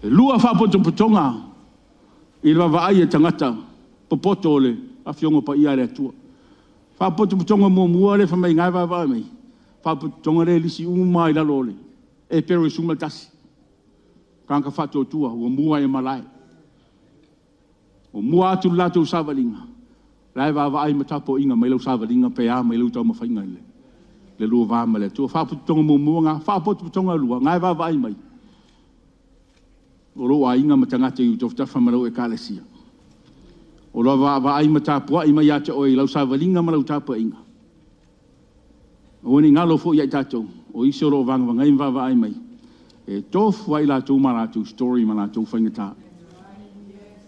E lua faapotopotoga i le vaavaai a tagata popoto o le Afioga Paia a le Atua. Faapotopotoga muamua lea e fai mai na e vaavaai mai, faapotopotoga lea e lisi uma lava i lalo o le Eperu 11. Tagata faatuatua ua mua e malae. Ua mua atu le latou savaliga, la e vaavaai ma tapuaiga mai lau savaliga pe a mai lau taumafaiga i le lua va ma le Atua. Faapotopotoga muamua lena. Faapotopotoga lua, na e vaavaai mai, o lou aiga ma tagata i ou tafatafa ma lau ekalesia. O lau vaavaai ma tapuai mai ia te oe i lau savaliga ma lau tapuaiga. Aua ne i galo foi ia i tatou, o isi o lo o vagavagai ma vaavaai mai, e tofu lava i latou ma latou story ma latou faigata.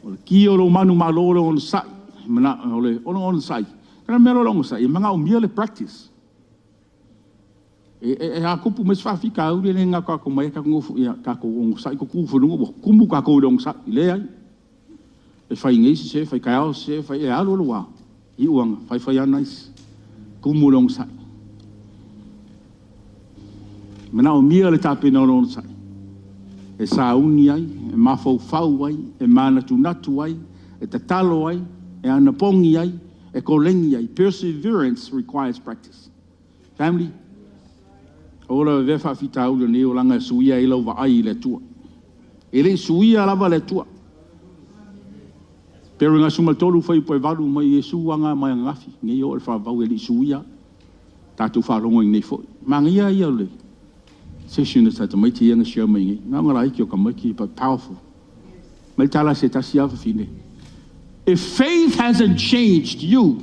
O le ki o lou manumalo o le onosai. O le onosai, o le mea lea o le onosai, e manaomia le practice. E a tupu mai se faafitauli e le gata mai ai tatou nofo, ia tatou onosai, tutu i fanua ua tumu tatou i le onosai. Leai. E fai nei sese, fai taeao sese, fai, e alu alu lava, iu ana, fai fai lava nice. Tumu le onosai. Manaomia le tapena o le onosai. E sauni ai, e mafaufau ai, e manatunatu ai, e tatalo ai, e anapogi ai, e koleni ai. Perseverance requires practice. Family, o la vea faafitauli nei o langa e suia ai lau vaai i le Atua. E le suia lava le Atua. Pero nga 13 fuaiupu 8 mai Iesu aga mai ananafi, nei o le faavavau e le i suia. Tatou faalogo i nei foi. Manaia ia o le session e sa tamaiti ia na share mai nei. Nga nga laiki o tamaiti, but powerful. Mai tala se tasi a fafine. If faith hasn't changed you,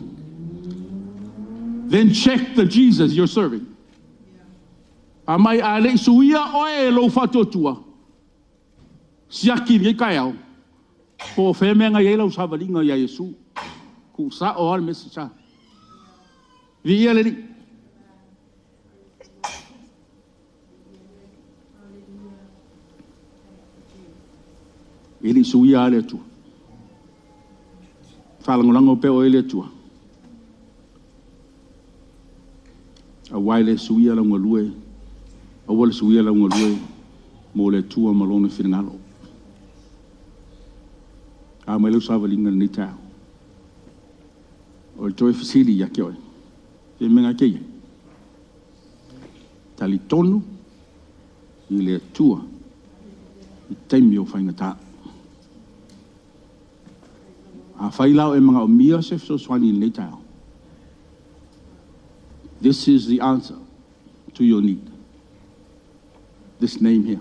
then check the Jesus you're serving. A mai a le i suia oe e lou faatuatua, siaki i lenei taeao, po o fea mea na i ai lau savaliga ia Iesu. Tuusao lava le message a. Viia le Alii. E le i suia lava le Atua. Faalagolago pea oe i le Atua. Aua e le suia lau galue, aua le suia lau galue mo le Atua ma lona finagalo. A mai lau savaliga i lenei taeao. O le toe fesili ia te oe. Te mea ke ia. Talitonu i le Atua i taimi o faigata. A fai lao e manaomia se fesoasoani i lenei taeao. This is the answer to your need. This name here.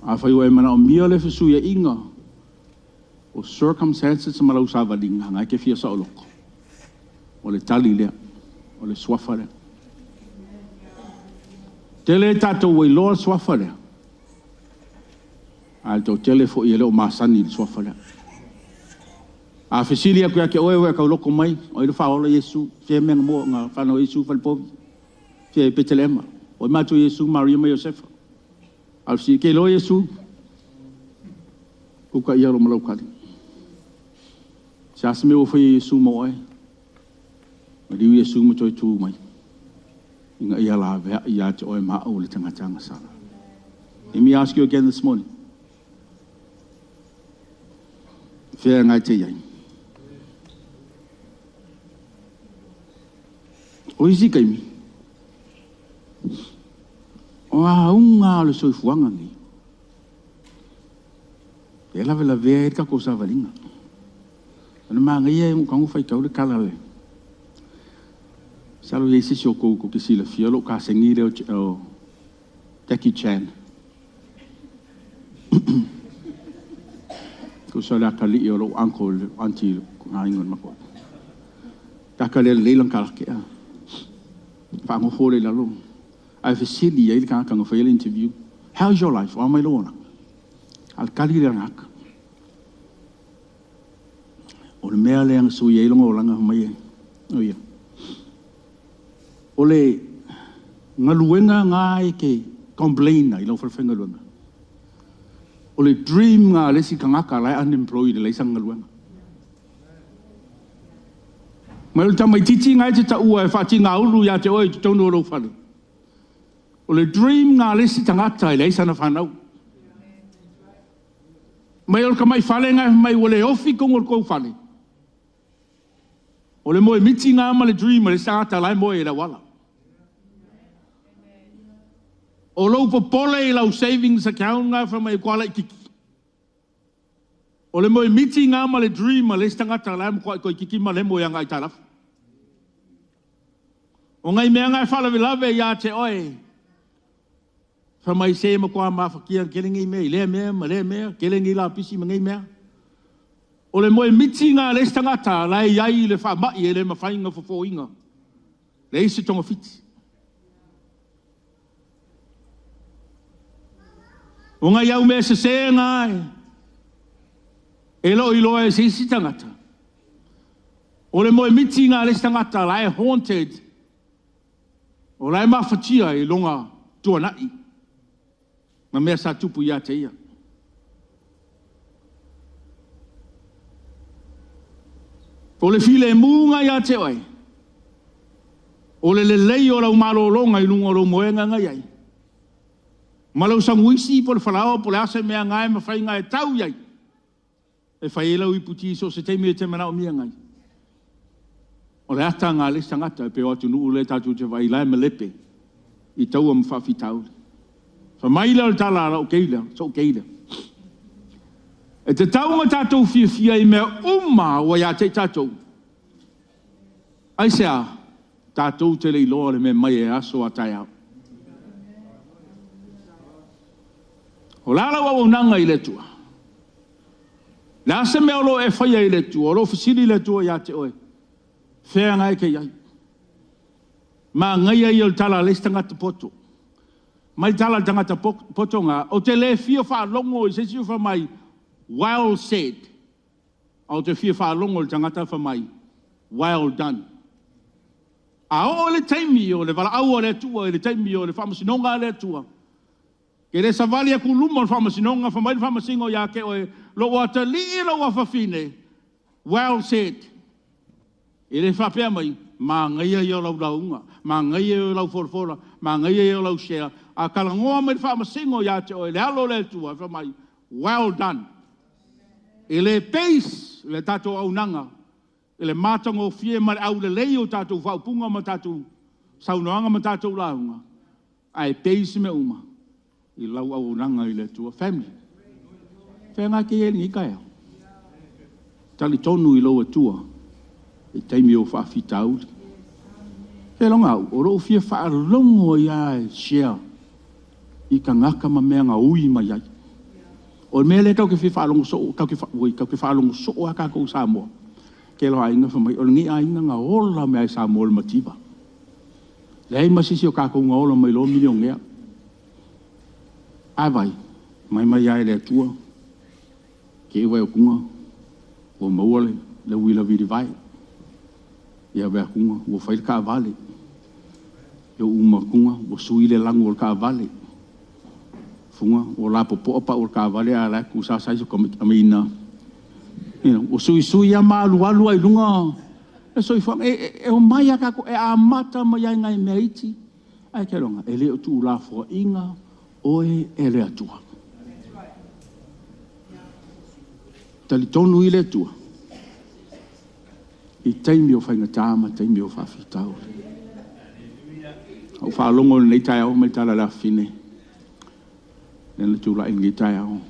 A fai ua e manaomia le fesuiaiga o circumstances ma lau savaliga, ngai ke fia saoloko. O le tali lea. O le suafa lea. Tele tatou ua iloa le suafa lea, a o le toatele foi e le o masani i le suafa lea. A fesili atu ia te oe ua e tauloko mai, o ai le Faaola Iesu, fea mea na mua na fanau ai Iesu i Falepovi? Fea i Petelema. O ai matua o Iesu, Maria ma Iosefa? A o le fesili, e te iloa Iesu? Kuka ia lo malau tali. Se a se mea ua faia e Iesu mo oe? Maliu Iesu ma toe tu mai ina ia laveai ia te oe ma au le tagata agasala. Let me ask you again this morning. Fea ngai te iai. O isi taimi, o auga o le soifuaga nei, e lavelavea ai le tatou savaliga. O le manaia e tago faitau le tala le masalo e leai se isi o outou tou te silafia lou kasegi lea o Jackie Chan. Tusa o le atalii o lou uncle le aunty aiga o le matou. Taka lea lelei lana karate a. Faanofo lea i lalo. Ae fesili ai le tagata na faia le interview. How's your life? O a mai lou olaga? A o le tali lea a le tagata. O le mea lea na sui ai lona olaga fai mai e, o ia. O le galuega na e te complain ai i lau falefaigaluega, o le dream na a le isi tagata la e unemployed e leai sana galuega. Ma o le tamaitiiti na e te taua e faatigaulu ia te oe i totonu o lou fale, o le dream na a le isi tagata e leai sana fanau. Mai o le tamai fale na e fai mai ua le ofi totonu o le tou fale, o le moemiti na ma le dream a le isi tagata la e moe i le auala. O lou popole i lau savings account na fai mai ua laitiiti. O le moemiti na ma le dream a le isi tagata la e matuai toeitiiti malemo i ana aitalafu. O nai mea na e faalavelave ia te oe, fai mai se matua mafatia tele nei mea i lea mea ma lea mea, tele nei lapisi ma nei mea. O le moemiti na a le isi tagata la e i ai le faamai e le mafai ona fofoina, leai se togafiti. O nai au mea sese na e le o iloa e se isi tagata. O le moemiti na a le isi tagata la e haunted, o la e mafatia i lona tuanai ma mea sa tupu ia te ia. O le filemu na ia te oe, o le lelei o lau malologa i luga o lou moega na i ai, ma lau samuisi po o le falaoa po o le a se mea na e mafai ona e tau i ai, e fai ai lau iputi i so o se taimi e te manaomia ai. O le ata na a le isi tagata e pei o atunuu lea tatou te vaai la e malepe i taua ma faafitauli. Fai mai lea o le tala a lau keila, so'u keila, e tatau ona tatou fiafia i mea uma ua ia te i tatou. Aisea? Tatou te le iloa le mea mai e aso a taeao. O le a lau auaunaga i le Atua? O le a se mea o lo o e faia i le Atua? O lo o fesili le Atua ia te oe, fea na e te i ai? Manaia ia o le tala a le isi tagata poto. Mai le tala a le tagata poto na, ou te le fia faalogo i se isi o fai mai, well said. Ae ou te fia faalogo i le tagata fai mai, well done. A oo i le taimi o le valaau a le Atua, i le taimi o le faamasinoga a le Atua, e le savali atu i luma o le faamasinoga, fai mai le faamasino ia te oe, lou atalii, lou afafine, well said. E le faapea mai, manaia ia o lau lauga, manaia ia o lau folafola, manaia ia o lau share. A talanoa mai le faamasino ia te oe, le alo o le Atua, fai mai, well done. E le base le tatou auaunaga i le matagofie ma le aulelei o tatou faaupuga ma tatou saunoaga ma tatou lauga, ae base mea uma i lau auaunaga i le Atua. Family, fea na e te i ai i lenei taeao? Talitonu i lou Atua i taimi o faafitauli. Fea au, o lou fia faalogo ai lava e share i tagata ma mea na ui mai ai. O le mea lea tatou te fia faalogo soo, tatou te, oi, tatou te faalogo soo lava tatou i Samoa. Tele o aiga fai mai, o lenei aiga na ola mai lava i Samoa i le mativa. Leai ma se isi o kakou na ola mai loa milionea. Ae vaai, mai mai lava e le Atua, te i vaai atuga ua maua le uila vilivae, ia vaai atuga ua fai le taavale, ia uma atuga ua sui le lanu o le taavale, fuga ua lapopoa pau o le taavale a o la e tusa lava size o tamaiti. I mean, ua suisui lava ma alualu ai i luga le soifuaga. E omai lava tatou, e amata mai lava i nai mea iti, ae te iloa e le o tuulafoaiina oe e le Atua. Talitonu i le Atua i taimi o faigata ma taimi o faafitauli. Na ou faalogo i lenei taeao fai mai le tala a le afafine lea na tulai i lenei taeao,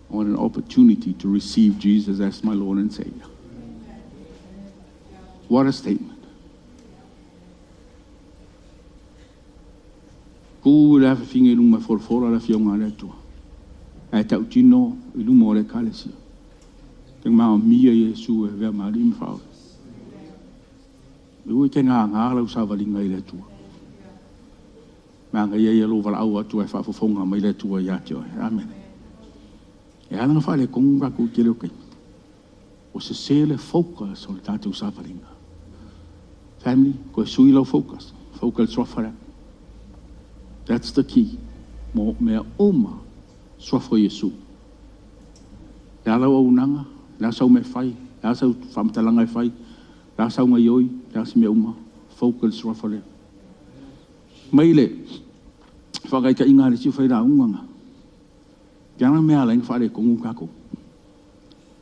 I want an opportunity to receive Jesus as my Lord and Savior. What a statement. Tu le afafine i luma e folafola le afioga a le Atua, ae tautino i luma o le ekalesia. Te maomia Iesu e avea ma Alii ma Faaola. Aua e te gagā lau savaliga i le Atua. Manaia ia o lou valaau atu ae faafofoga mai le Atua ia te oe. Amene. E ala ona faaletonu tatou i le tele o taimi, ua sese le focus o le tatou savaliga. Family, toe sui lau focus, focus i le suafa lea. That's the key. Mo mea uma, suafa o Iesu. Le a lau auaunaga, le a sau mea e fai, le a sau faamatalaga e fai, le a sau gaoioi, le a se mea uma, focus i le suafa lea. Mai le faataitaiga a le isi failauga na, le a le mea e ala ai ona faaletonu tatou?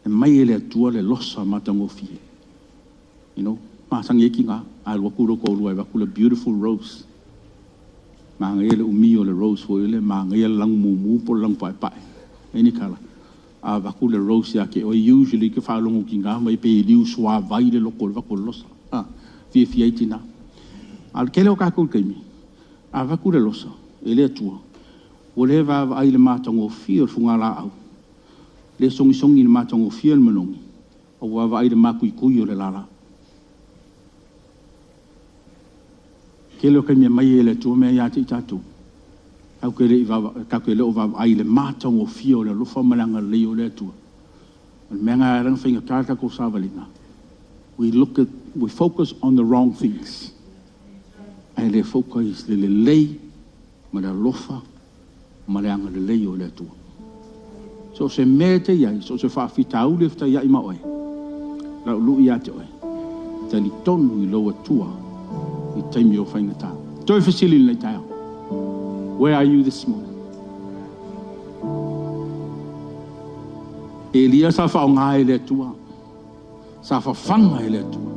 E aumai e le Atua le losa matagofie. Masani ai tina, a alu atu lou toalua e avatu le beautiful rose. Manaia le umi o le rose foi lele, manaia le lanu mumu po o le lanu paepae, any colour. A avatu le rose ia te oe, usually e te faalogo i tina ma pe liu suavai le loto i le avatu o le losa. Fiafia ai tina. A o le tele o tatou i le taimi, a avatu le losa e le Atua, ua le vaavaai i le matagofie o le fugalaau, le sogisogi i le matagofie o le manogi, a ua vaavaai i le matuitui o le lala. Tele o taimi e aumai ai e le Atua mea ia te i tatou, tatou te le o vaavaai i le matagofie o le alofa ma le agalelei o le Atua. O le mea lena e ala ai ona faigata le tatou savaliga. We look at, we focus on the wrong things. Ae le focus i le lelei ma le alofa ma le agalelei o le Atua. So o se mea e te i ai, so o se faafitauli e fetaiai ma oe, lau lui ia te oe, talitonu i lou Atua i taimi o faigata. Toe fesili lenei taeao. Where are you this morning? Elia sa faaaoga e le Atua, sa fafaga e le Atua,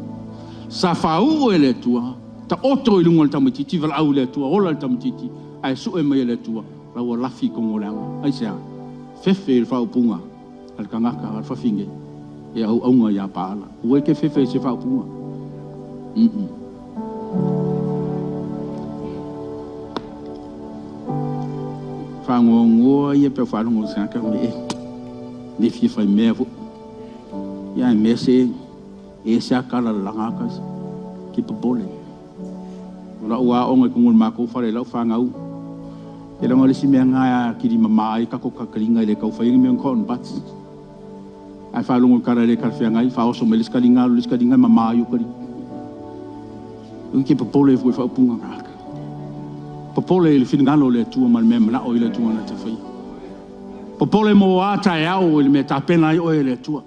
sa faauu e le Atua, taoto i luga o le tamaitiiti, valaau i le Atua, ola le tamaitiiti, ae sue mai e le Atua, la ua lafi i totonu o le aga. Aisea? Fefe i le faaupuga a le tagata a le fafine e auauna ia Paala. Ua e te fefe i se faaupuga. Faanoanoa ia pe faalogo i se tagata me e le fia fai mea foi. Ia e mea se e se akala lalaga aka ke popole. O lau aoga i totonu o le matou fale i lau fanau, e leaga o le isi mea lena e atili mama ai tatou takaliga e le tau faia ni mea o ni cotton buds. Ae faalogo i tala e le talafeagai, faaoso mai le isi kaliga alu i le isi kaliga e mama ai ou kaliga. E te popole foi i faaupuga na. Popole i le finagalo o le Atua ma le mea e manao ai le Atua na te faia. Popole mo a taeao i le mea e tapena ai oe e le Atua.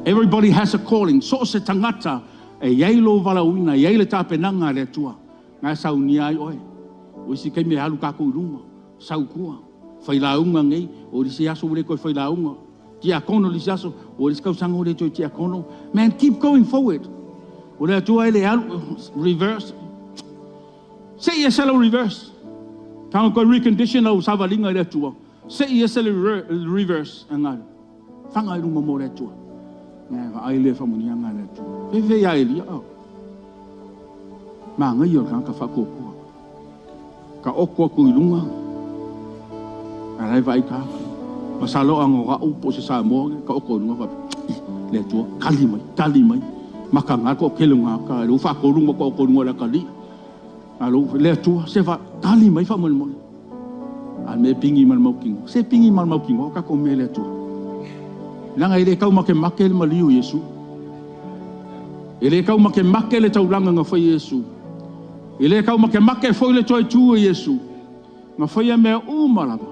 Everybody has a calling. So o se tagata e i ai lou valaauina, e i ai le tapenaga a le Atua, na e saunia ai oe. O isi taimi e alu tatou i luma, sau i tua, failauga nei, o le isi aso ua le toe failauga, tiakono le isi aso, o le isi tausaga ua le toe tiakono. Man, keep going forward. O le Atua e le alu, reverse. Se i ese lau reverse. Tago toe recondition lau savaliga i le Atua. Se i ese le reverse. Agai. Faga i luma mo le Atua. Ngai vaai le faamanuiaga a le Atua. Fefe ia Elia. Oh. Manaia o le tagata faatuatua. Ka oko atu i luga, a la e vaai tagata. Masalo a na o au po o se Samoa, ka oko i luga faapea, le Atua, tali mai, tali mai. Makaga le toatele o gata, e le ua faatolu ona taoto i luga o le atalii. A o le Atua, se tali mai faamolemole. A o le mea e pigi ma le mautinoa. Se pigi ma le mautinoa o tatou mea i le Atua. Leaga e le taumatemate le maliu o Iesu. E le taumatemate le taulaga na faia e Iesu. E le taumatemate foi le toe tu o Iesu. Na faia mea uma lava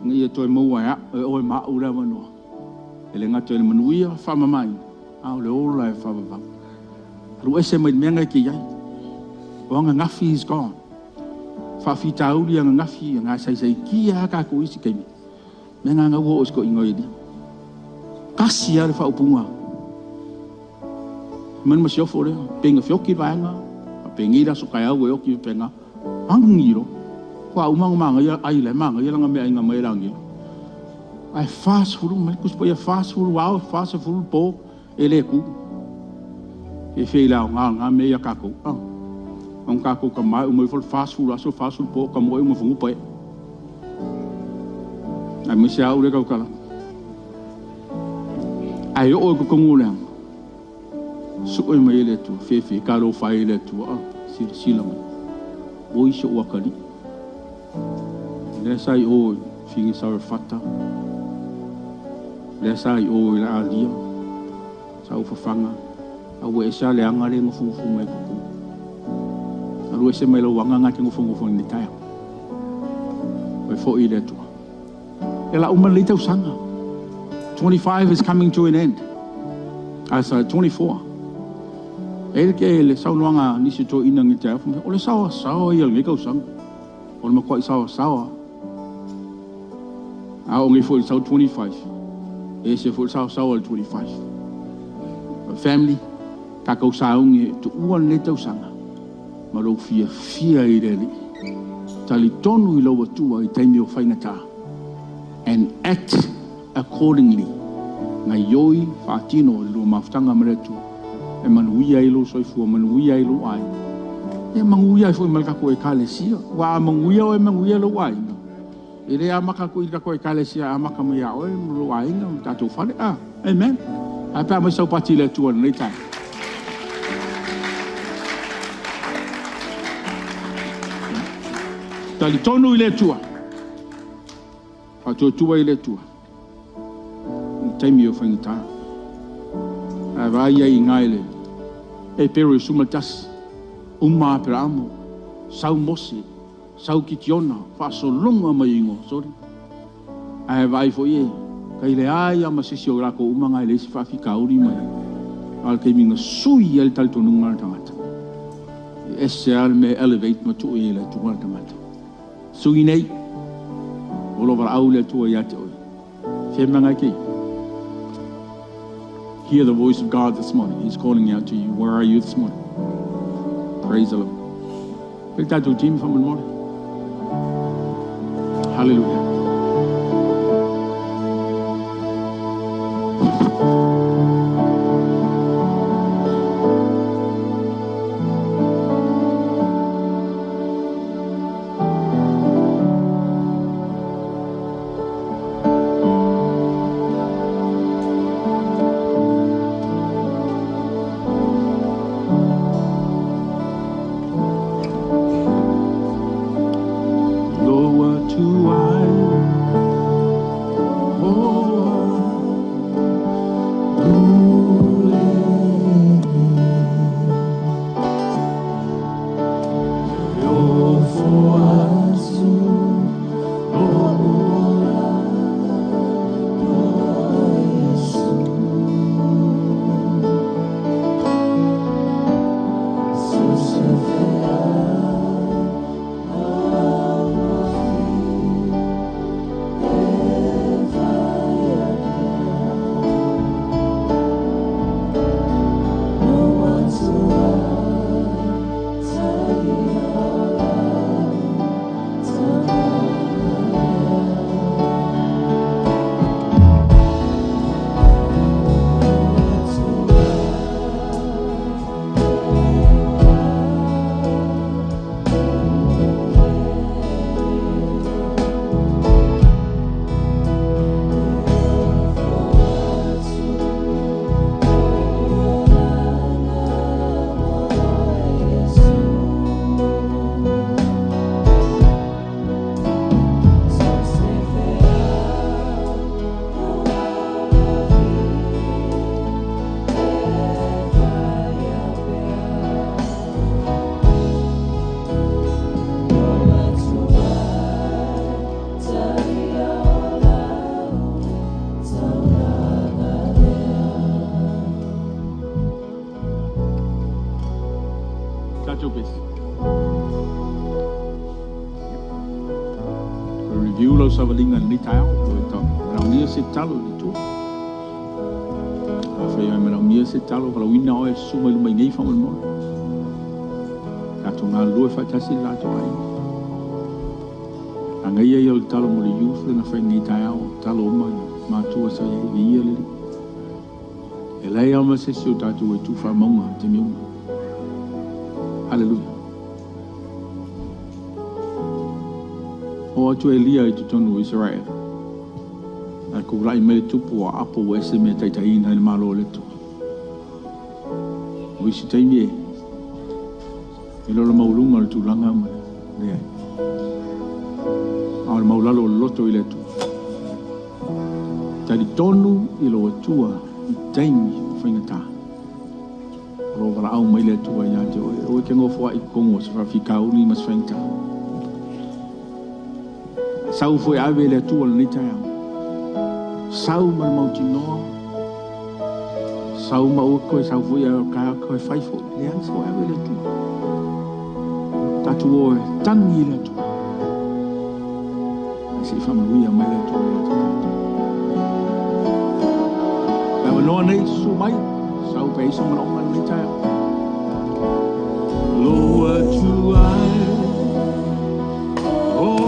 ina ia toe maua e oe ma au le avanoa. E le gata i le manuia faamamaina, a o le ola e faavavau. Alu ese mai le mea lena e te i ai. O ananafi is gone. Faafitauli ananafi na saisaitia lava tatou i isi taimi. O mea na ua oo i si toeaina o Ielia. Tasi lava le faaupuga. Fai mai le masiofo lea, pei na feoti le vaega, faapenei le aso taeao ua e oti faapena. Agi loa. Faatoa uma ona manaia ai o la e manaia lana meaai na aumai e le agelu. Ae 40, fai mai le Tusi Paia, 40 ao, 40 po e le tu. Fefe i le aoga o lena mea ia tatou. Ona tatou tama e uma ifo le 40 aso, 40 po, tamoe uma i fanua pae'e. Aemaise lava au lea e tautala atu. Ae oo i totonu o le aga, sue mai ai le Atua, fefe, talofa e i le Atua, silasila mai, oi si ou atalii, lea sa i o i fine Sarefata, lea sa i o i le alia, sa ou fafaga, a ua ese lava le aga lea e nofonofo mai ai totonu. Alu ese mai lou aga lena e te nofonofo ai nei taeao. Toe foi i le Atua. E lau ma lenei tausaga. 25 is coming to an end. Sorry, 24. E i le saunoaga a nisi o toeaiina nei taeao, o le saoasaoa ia o lenei tausaga. O le matuai saoasaoa. A oo nei foi i le sau le 25, e ese foi le saoasaoa o le 25. But family, tatou sauni e tuua lenei tausaga ma lou fiafia i le Alii. Talitonu i lou Atua i taimi o faigata. And act accordingly. Gaioi faatino i le lua mafutaga ma le Atua. E manuia ai lou soifua, manuia ai lou aiga. E manuia ai foi ma le tatou ekalesia. Ua a manuia oe, manuia lou aiga. E le amata atu i le tatou ekalesia, e amata mai ia oe ma lou aiga ma tatou fale. Ah, amen. Ae pe a mai saupati i le Atua i lenei taeao. Talitonu i le Atua. Faatuatua i le Atua. I le taimi o faigata. Ae vaai ai i ina i le Hepero 11, uma Aperaamo, sau Mose, sau Kitiona, faasologa mai igoa, sorry. Ae vaai foi e, kai leai lava ma se isi o latou uma na e leai se faafitauli mai. A o le taimi na sui ai le talitonuga o le tagata. E ese lava le mea e elevate ma tuu i ai e le Atua le tagata. Sui nei, o lo valaau le Atua ia te oe. Fea mea ke. Hear the voice of God this morning. He's calling out to you. Where are you this morning? Praise the Lord. Pele tatou team faamolemole. Hallelujah. Lo atu ai. lau savaliga i lenei taeao, po e manaomia se tatalo i le Atua. Afai e manaomia se tatalo, valaauina oe, susu mai luma i nei faamolemole. Tatou galulue faatasi le latou aiga. Agaia ia o le tatalo mo le youth le na fai nei taeao, tatalo uma i matua sa iai, viia le Alii. E leai lava ma se isi o tatou e tu faamauga i taimi uma. Haleluia. O atu Elia i totonu o Isaraelu. Ae kula'i mai le tupu o Aapo ua ese mea taitaiina i le Malo o le Atua. O isi taimi e e le o le maualuga o le tulaga ma le leai. A o le maulalo o le loto i le Atua. Talitonu i lou Atua i taimi o faigata. O lo o valaau mai le Atua ia te oe. Aua e te nofoai i totonu o se faafitauli ma se faigata. Sau foi ave le Atua lenei taeao. Sau ma le mautinoa. Sau ma aua toe sau foi a ka toe fai foi. Leai, sau ave le Atua. Tatou o e tagi i le Atua. Ae se i faamanuia mai le Atua ia te tatou. Le avanoa nei, susu mai. Sau pe i ai sou manaoga i lenei taeao. Lou Atua e, oh,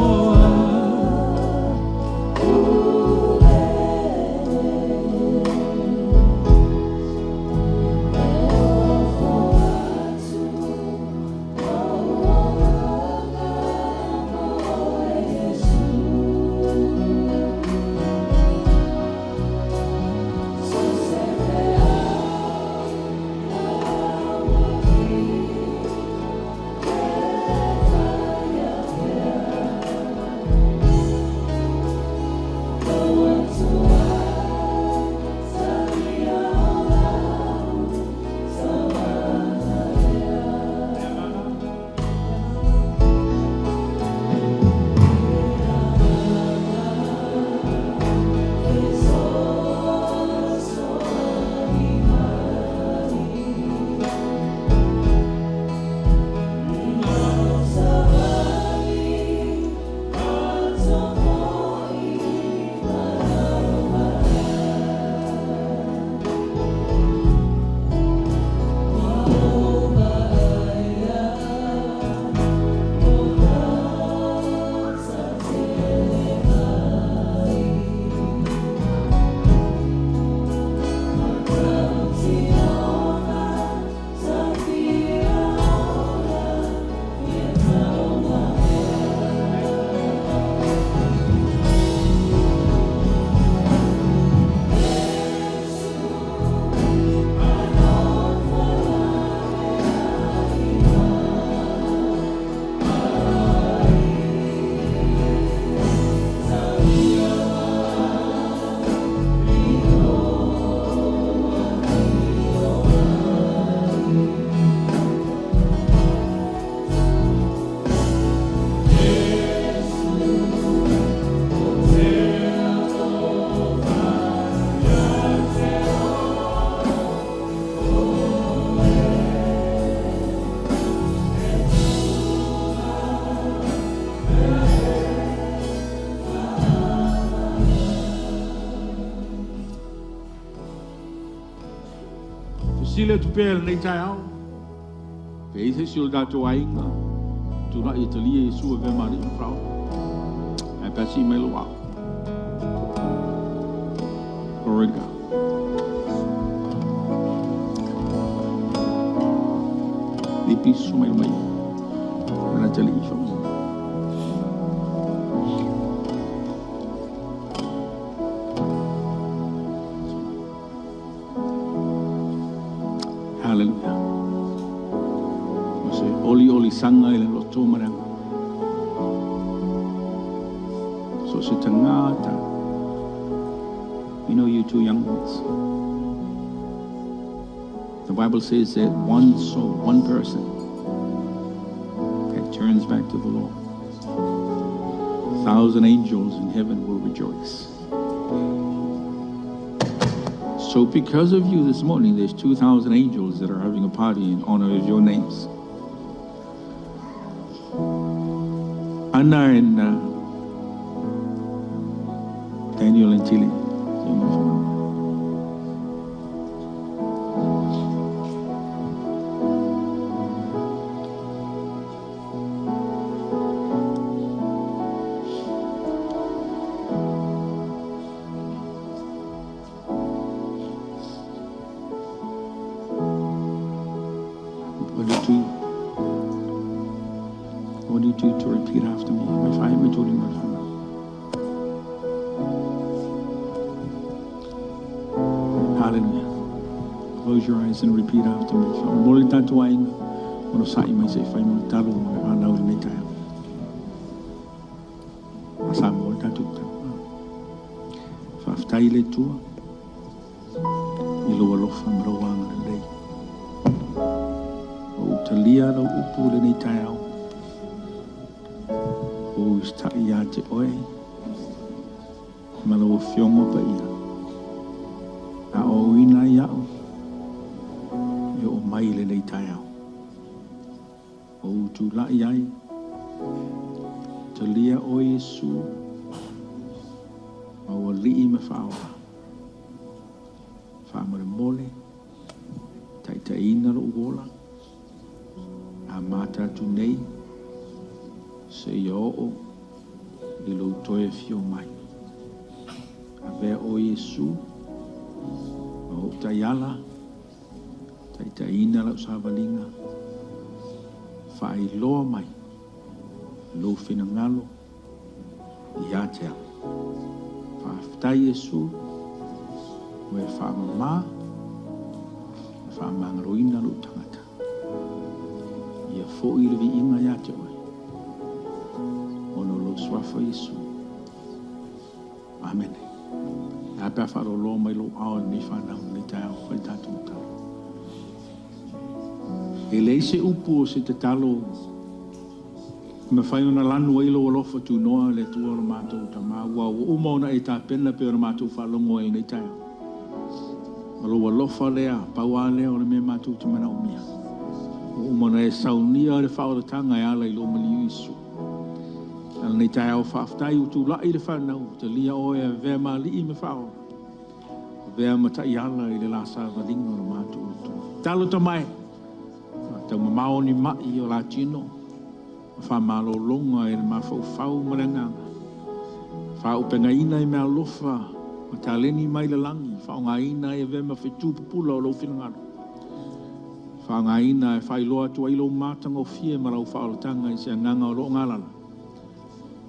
Fesili atu pea i lenei taeao, pe i ai se isi o le tatou aiga tulai e talia Iesu e avea ma Alii ma Faaola. Ae pe a sii mai lou ao. Glory to God. Lipi susu mai luma i. Ana tali i whamu. Hallelujah. O se olioli saga i le loto ma le agaga. So se tagata. You know, you two young ones. The Bible says that one soul, one person that turns back to the Lord, 1,000 angels in heaven will rejoice. So because of you this morning, there's 2,000 angels that are having a party in honor of your names. Anna and Daniel and Tilly. I want you to repeat after me. Hallelujah. Close your eyes and repeat after me. Fa'amomoli tatou aiga, onosai mai se i fai mo le talo mo le fanau i lenei taeao. A Samoa le tatou talo. Faafetai i le Atua i lou alofa ma lou agalelei. Ua ou talia lau upu i lenei taeao. Ua ou usitai ia te oe ma lau Afioga Paia. A oauina ai au e oo mai i lenei taeao. Ua ou tulai ai, talia oe Iesu ma ou Alii ma Faaola. Faamolemole, taitaiina lou ola, amata atu nei, seia oo i lou toe afio mai. Avea oe Iesu ma ou taiala, taitaiina lau savaliga, faailoa mai lou finagalo ia te au. Faafetai Iesu, ua e faamama ma faamagaloina lou tagata. Ia foi le viiga ia te oe, ona o lou suafa Iesu. Amene. Ae a pe a faaaloaloa mai lou ao i lenei fanau i lenei taeao, fai le tatou tatalo. E leai se upu o se tatalo e mafai ona lanu ai lou alofa tunoa le Atua o lo matou Tama, ua ua uma ona e tapena pei ona matou faalogo ai i lenei taeao. O lou alofa lea, pau lava lea o le mea matou te manaomia. Ua uma ona e saunia le faaolataga e ala i lou maliu Iesu. A o lenei taeao faafetai ua tulai le fanau, ua talia oe e avea ma alii ma faaola, avea ma taiala i le la savaliga o le matou Atua. Tatalo tamae, faataumamao ni mai o la tino, ma faamalologa i le mafaufau ma le agaga, faaaupegaina i meaalofa ma taleni mai le lagi, faaaogaina e avea ma fetu pupula o lou finagalo. Faaaogaina e faailoa atu ai lou matagofie ma lau faaolataga i se agaga o lo o galala.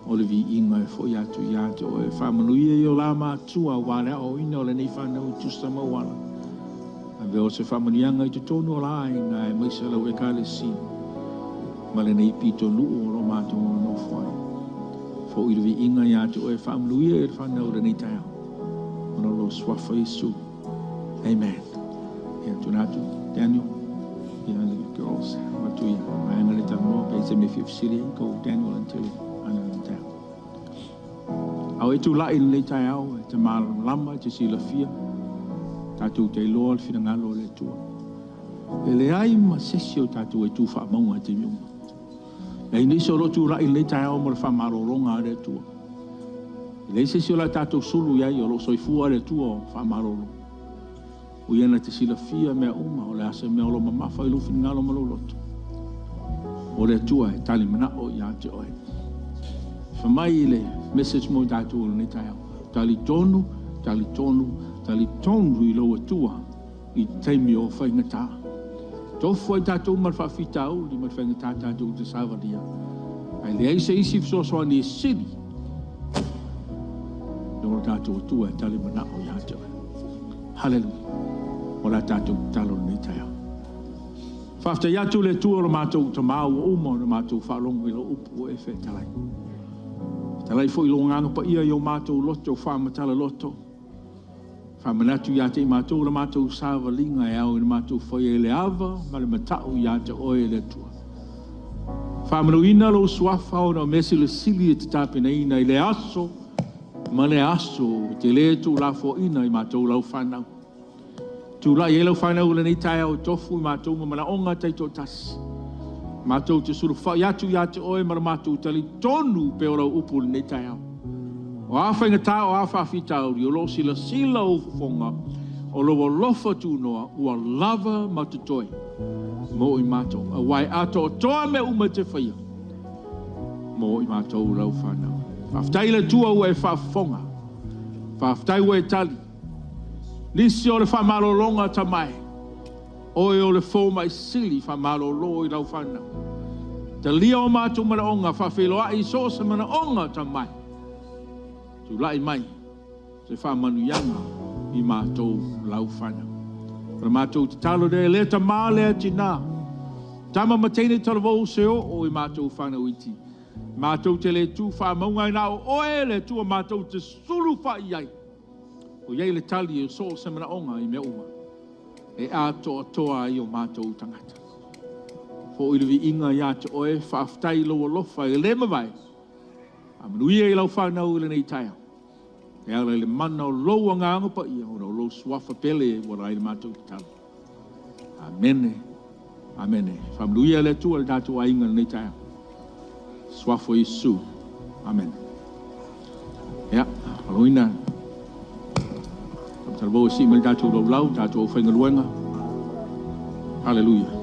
O le viiga e foi atu ia te oe. Faamanuia i o la matua aua le aoaoina o lenei fanau i tusa ma auala. Ave o se faamanuiaga i totonu o la aiga aemaise lau Ekalesia ma lenei pitonuu o lo matou nonofo ai. Foi le viiga ia te oe. Faamanuia i le fanau i lenei taeao ona o lou suafa Iesu. Amen. Ia, tuna atu, Daniel. Ia, the girls. Avatu ia vaega le talanoa pe se mea fia fesili ai kou Daniel and Tilly ana le taeao. A o e tulai i lenei taeao e te malamalama, e te silafia, tatou te iloa le finagalo o le Atua. E leai ma se isi o tatou e tu faamauga i taimi uma. Leai nisi o lo o tulai i lenei taeao mo le faamalologa a le Atua. E leai se isi o le a tatou sulu i ai o lo o soifua le Atua o faamalolo. O ia na te silafia mea uma, o le a se mea o lo o mamafa i lou finagalo ma lou loto. O le Atua e tali manao ia te oe. Fai mai le message mo i tatou o lenei taeao. Talitonu, talitonu, talitonu i lou Atua i taimi o faigata. Tofu ai tatou ma le faafitauli ma le faigata tatou te savalia. Ae leai se isi fesoasoani e sili i lo tatou Atua e tali manao ia te oe. Haleluia. O le a tatou tatalo lenei taeao. Faafetai atu le Atua o lo matou Tama ua uma ona matou faalogo i lau upu ua e fetalai. Fetalai foi lou agaga paia i o matou loto faamatala loto. Faamanatu ia te i matou la matou savaliga e ao i le matou faia i le ava ma le matau ia te Oe e le Atua. Faamanuina lou Suafa ona o mea silisili e te tapenaina i le aso ma le aso e te le tuulafoaina i matou lau fanau. Tulai ai lau fanau i lenei taeao e tofu i matou ma manaoga taitoatasi. Matou te sulufai atu ia te Oe ma le matou talitonu pei o lau upu i lenei taeao. O a faigata o a faafitauli, o lo o silasila ou fofoga, o lou alofa tunoa ua lava ma totoe mo i matou, aua e atoatoa mea uma e te faia mo i matou lau fanau. Faafetai i le Atua ua e faafofoga, faafetai ua e tali. Nisi o le faamalologa tamae, oe o le fomai sili faamalolo i lau fanau. Talia o matou manaoga, faafeiloai i so o se manaoga tamae. Tulai mai se faamanuiaga i matou lau fanau. O le matou tatalo lea, lea tama lea tina, tama ma teine talavou se oo i matou fanau iti. Matou te le tu faamauga ai na o oe le Atua matou te sulu fai ai. O i ai le tali o so o se manaoga i mea uma e atoatoa ai o matou tagata. Foi le viiga ia te oe, faafetai i lou alofa e le mavae. Faamanuia i lau fanau i lenei taeao. E ala i le mana o lou agaga paia, ona o lou suafa pele ua ala ai le matou tatalo. Amene. Amene. Faamanuia le Atua i le tatou aiga i lenei taeao. Suafa o Iesu. Amene. Ia, aloina. Talavou e sii mai le tatou laulau, tatou aufaigaluega. Haleluia.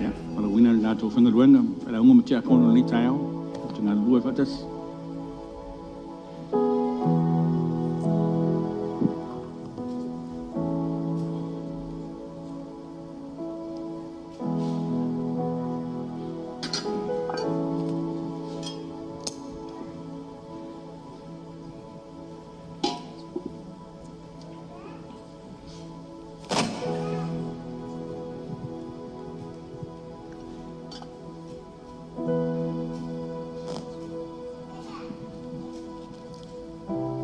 Ia, valaauina le tatou aufaigaluega, failauga ma tiakono i lenei taeao, tatou te galulue faatasi.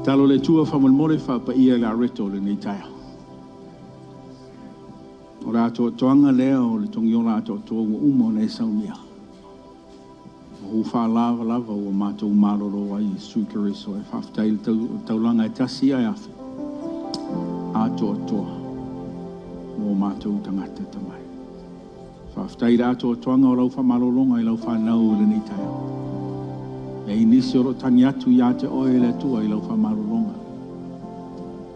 Talo le Atua faamolemole faapaia le areto o lenei taeao. O le atoatoaga lea o le togiola atoatoa ua uma ona e saunia. O ou faalavalava ua matou malolo ai Iesu Keriso e faafetai i le taulaga e tasi ae afe atoatoa mo matou tagata tamai. Faafetai i le atoatoaga o lau faamalologa i lau fanau i lenei taeao. E i nisi o lo o tagi atu ia te oe le Atua i lau faamalologa.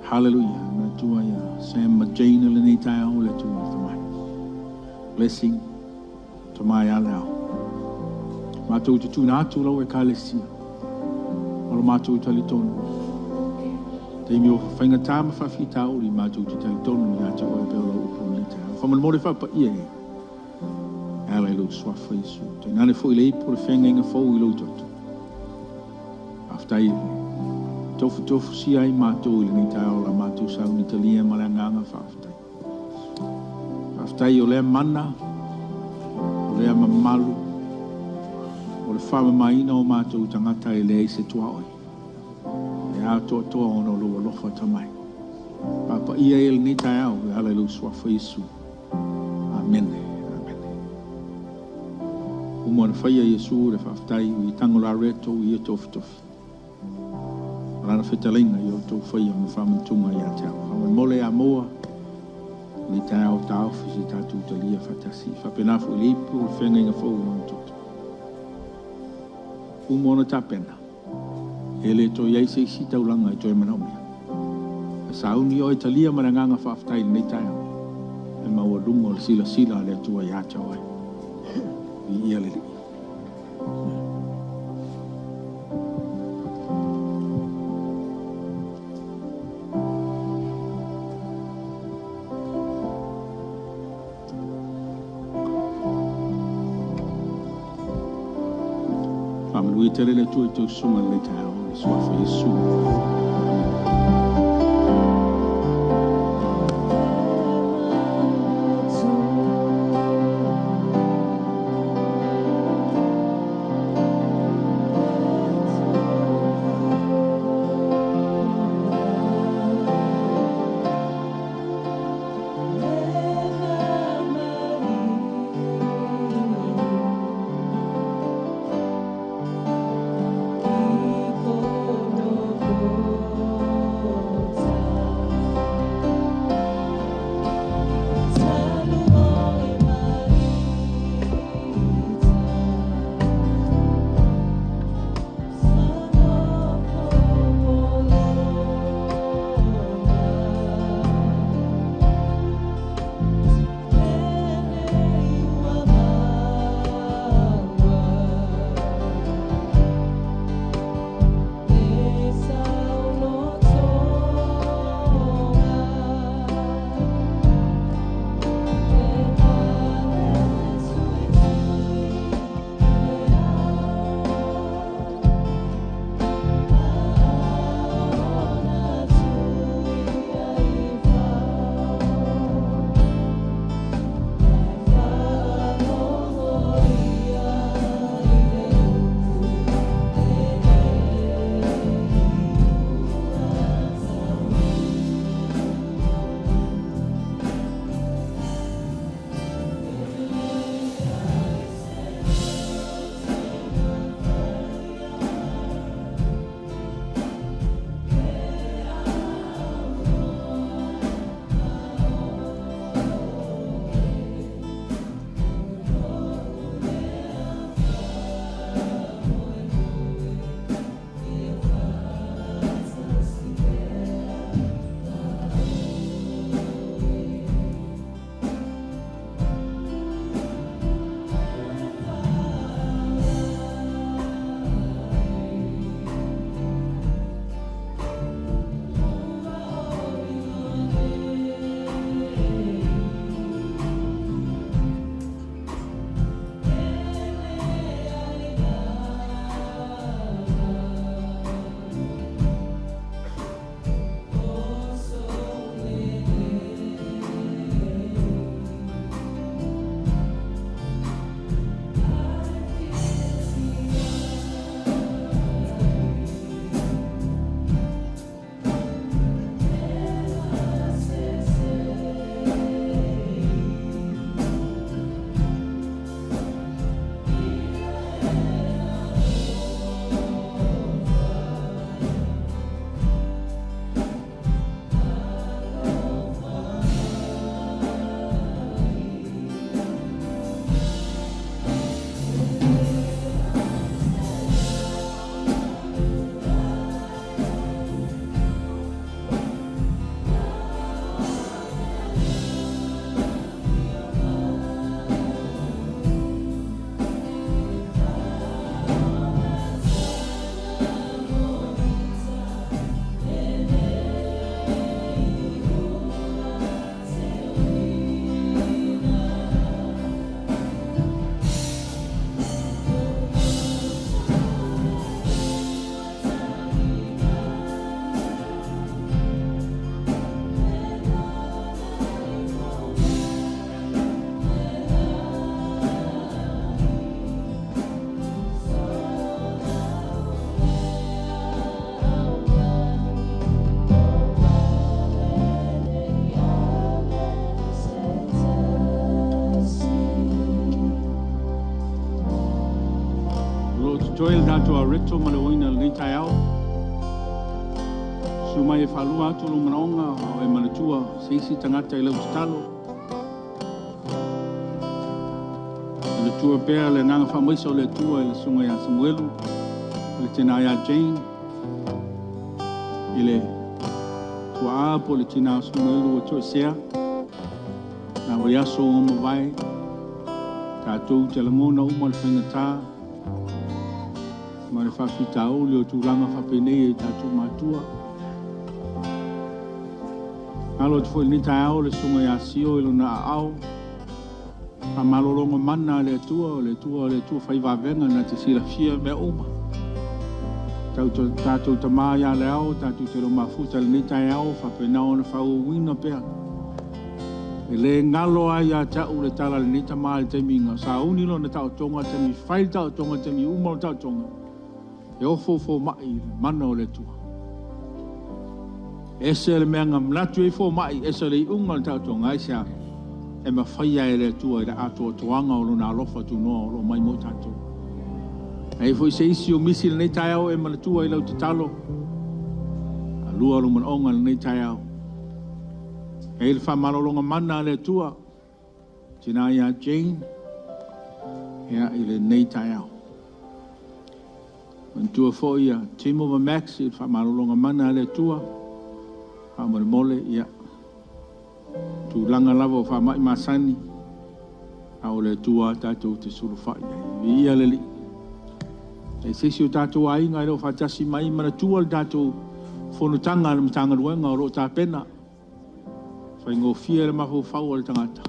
Hallelujah. Le Atua ia Sam ma Jane i lenei taeao le Atua tamai. Blessing tamai a le ao. Matou te tuna atu lau ekalesia. O lo matou talitonu. Taimi o faigata ma faafitauli matou te talitonu ia te oe pea o lau upu i lenei taeao. Faamolemole faapaia e. E ala i lou suafa Iesu. Tainane foi le ipu le feagaiga fou i lou toto. Faafetai i le tofutofusia ai matou i lenei taeao la matou sauni talia ma le agaga faafetai. Faafetai o lea mana, o lea mamalu, o le faamamaina o matou tagata e leai se tuaoi. E atoatoa ona o lou alofa tamai. Faapaia e lenei taeao e ala i lou suafa Iesu. Amene. Amene. Uma ona faia Iesu le faafetai i tango la reto i ia tofutofi. O lana fetalaiga i o outou faia ma faamanatuga ia te au. Faamolemole a maua lenei taeao taofi se tatou talia faatasi. Faapena foi le ipu o le feagaiga fou i lona toto. Uma ona tapena, e le toe i ai se isi taulaga e toe manaomia. A sauni oe talia ma le agaga faafetai i lenei taeao, e maualuga o le silasila a le Atua ia te oe. Viia le Alii. Faamanuia tele le Atua i tou susuga i lenei taeao i le suafa o Iesu. Amene. tatou areto ma le oina i lenei taeao. Susu mai e faalua atu lou manaoga a o e manatua se isi tagata i lau tatalo. Manatua pea le agaga faamaisa o le Atua i le susuga ia Samuelu, i le tina ia Jane, i le tuaa po o le tina o Samuelu ua toesea. Na vaiaso ua mavae, tatou te lagona uma le faigata ma le faafitauli o tulaga faapenei e tatou matua. Alo atu foi i lenei taeao le susuga ia Sio i lona aao. Faamalologa mana a le Atua, o le Atua o le Atua fai vavega na te silafia mea uma. Tatou Tama ia le ao, tatou te le o mafuta i lenei taeao, faapena ona faaauauina pea. E le galo lava ia te au le tala a lenei tama i le taimi na sauni lona taotoga, taimi fai le taotoga, taimi uma o le taotoga, e ofo fomai i le mana o le Atua. E ese le mea na manatu ai fomai, ese le iuga o le taotoga, aisea? E mafaia e le Atua i le atoatoaga o Lona alofa tunoa o lo o mai mo tatou. A i ai foi se isi o misi i lenei taeao e manatua i lau tatalo, alua lou manaoga i lenei taeao. E i ai le faamalologa mana a le Atua, tina ia Jane, ia, i lenei taeao. Manatua foi ia Timo ma Max i le faamalologa mana a le Atua, faamolemole, ia, tulaga lava o faamai masani, a o le Atua tatou te sulufai i ai. Viia le Alii. E se isi o tatou aiga e le o faatasi mai, manatua le tatou fonotaga a le Matagaluega o lo o tapena. Faigofie le mafaufau o le tagata,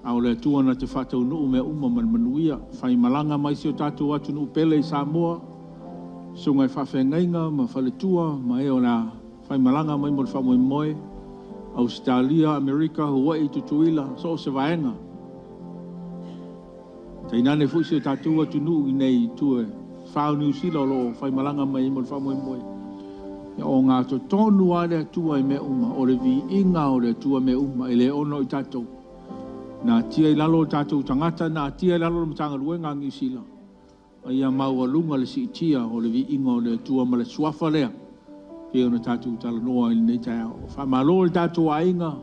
a o le Atua na te faataunuu mea uma ma le manuia. Faimalaga mai si o tatou atunuu pele i Samoa, susuga i faafeagaiga ma faletua ma e o le a faimalaga mai mo le faamoemoe, Ausetalia, Amerika, Hawaii, Tutuila, so o se vaega. Tainane foi si o tatou atunuu i nei i tua e fa o Niu Sila o lo o faimalaga mai ai mo le faamoemoe. Ia ogatotonu lava le Atua i mea uma, o le viiga o le Atua mea uma, e le ono i tatou. Na atia i lalo o tatou tagata, na atia i lalo le Matagaluega a Niu Sila, a ia maualuga le siitia o le viiga o le Atua ma le suafa lea, pei ona tatou talanoa i lenei taeao. Faamalo i le tatou aiga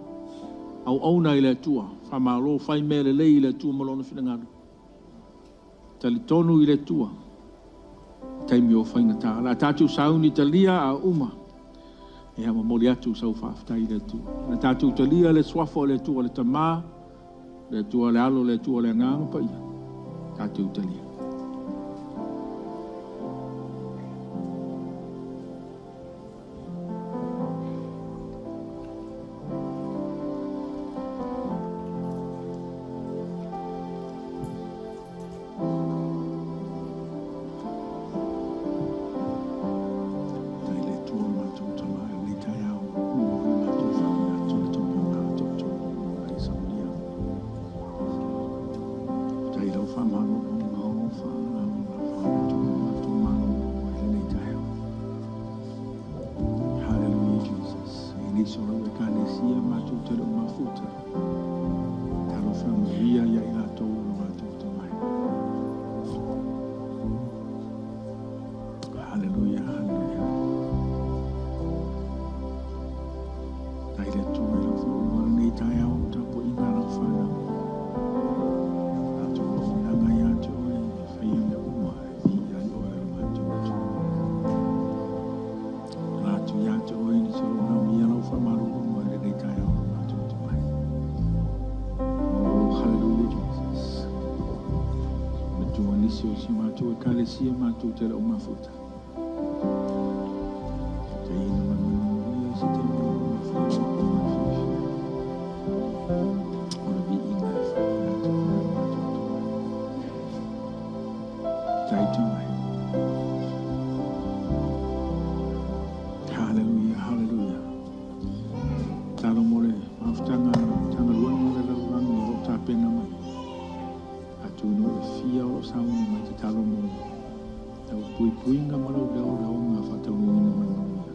auauna i le Atua, faamalo fai mea lelei i le Atua ma Lona finagalo. Talitonu i le Atua i taimi o faigata. O le a tatou sauni talia a uma, ia momoli atu sau faafetai i le Atua. O le a tatou talia le suafa o le Atua le Tama, le Atua le Alo, le Atua le Agaga Paia. Tatou talia. Faafetai i le Atua lo matou Tama i lenei taeao ua uma ona matou faauuina atu le taulaga atoatoa ua e saunia. Faafetai i lau faamalologa alofa lau atu lo matou malolo ai i lenei taeao. Hallelujah Jesus. E nisi o lau Ekalesia matou te le o mafuta. Talofa e manuia ia i latou o lo matou Tamai. Hallelujah, hallelujah. Faafetai i le Atua i lau faauuga o lenei taeao o tapuaiga a lau fanau. Tatou auaunaga ia te oe e faia mea uma e viia ai oe o le matou Atua. Ala atu ia te oe nisi o lou manaomia lau faamalologa i lenei taeao o le matou Tamai. Oh, hallelujah, Jesus. Matua nisi o si matou Ekalesia matou te le o mafuta. Taitaina ma le manuia se taimi o lo o ma le fiafia. O le viiga e whai ia te oe o matou Tamai. Tai Tamai. Hallelujah, hallelujah. Talo mo le mafutaga a le Matagaluega o le Lalolagi o lo o tapena mai. Atunuu e fia o lo o sauni mai tatalo mo lau puipuiga ma lau leoleoga faataunuuina ma le manuia.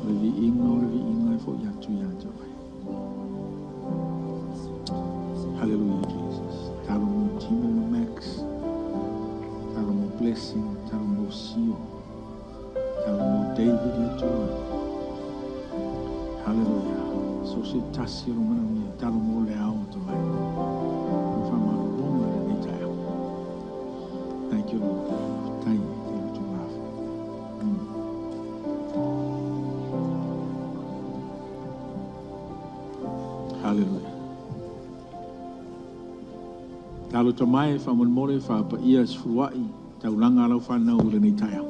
O le viiga o le viiga e fo'i atu ia te oe. Hallelujah, Jesus. Talo mo Timo ma Max. Talo Talo mo Sio. Talo mo David le Atua. Hallelujah. So se tasi o lo manaomia. Talo mo le ao o mai. O whamalolonga le nei taeao. Thank you, Lord. Tai te utu ngāwha. Hallelujah. Talo ta mai whamonmore whapaia sfuruai taulanga lau whanau le nei taeao.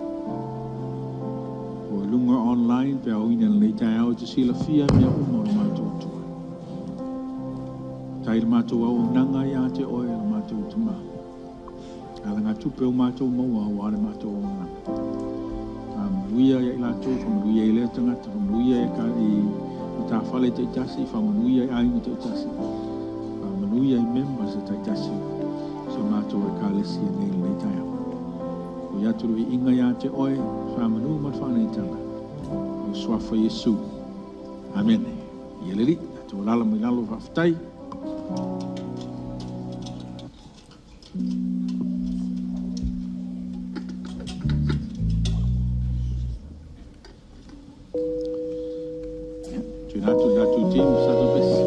O lunga online pe au ina le nei taeao te sila fia mea uma o le mātou atua. Tai le mātou au nanga ia te oe le mātou tama. Ala ngā tupe o mātou maua o ale mātou au nanga. Whamanuia ia i lātou, whamanuia i lea tangata, whamanuia i ka i tā whale te itasi, whamanuia i ainga te itasi. Whamanuia i members te itasi. So mātou e ka lesi e nei nei taeao. O ia turu i inga ia te oe, whamanu ma whanaitanga. O swafa Yesu. Amen. Ia leli, tō lala mai lalo whawhitai. Tūna atu, nā tū team, sa tū pesi.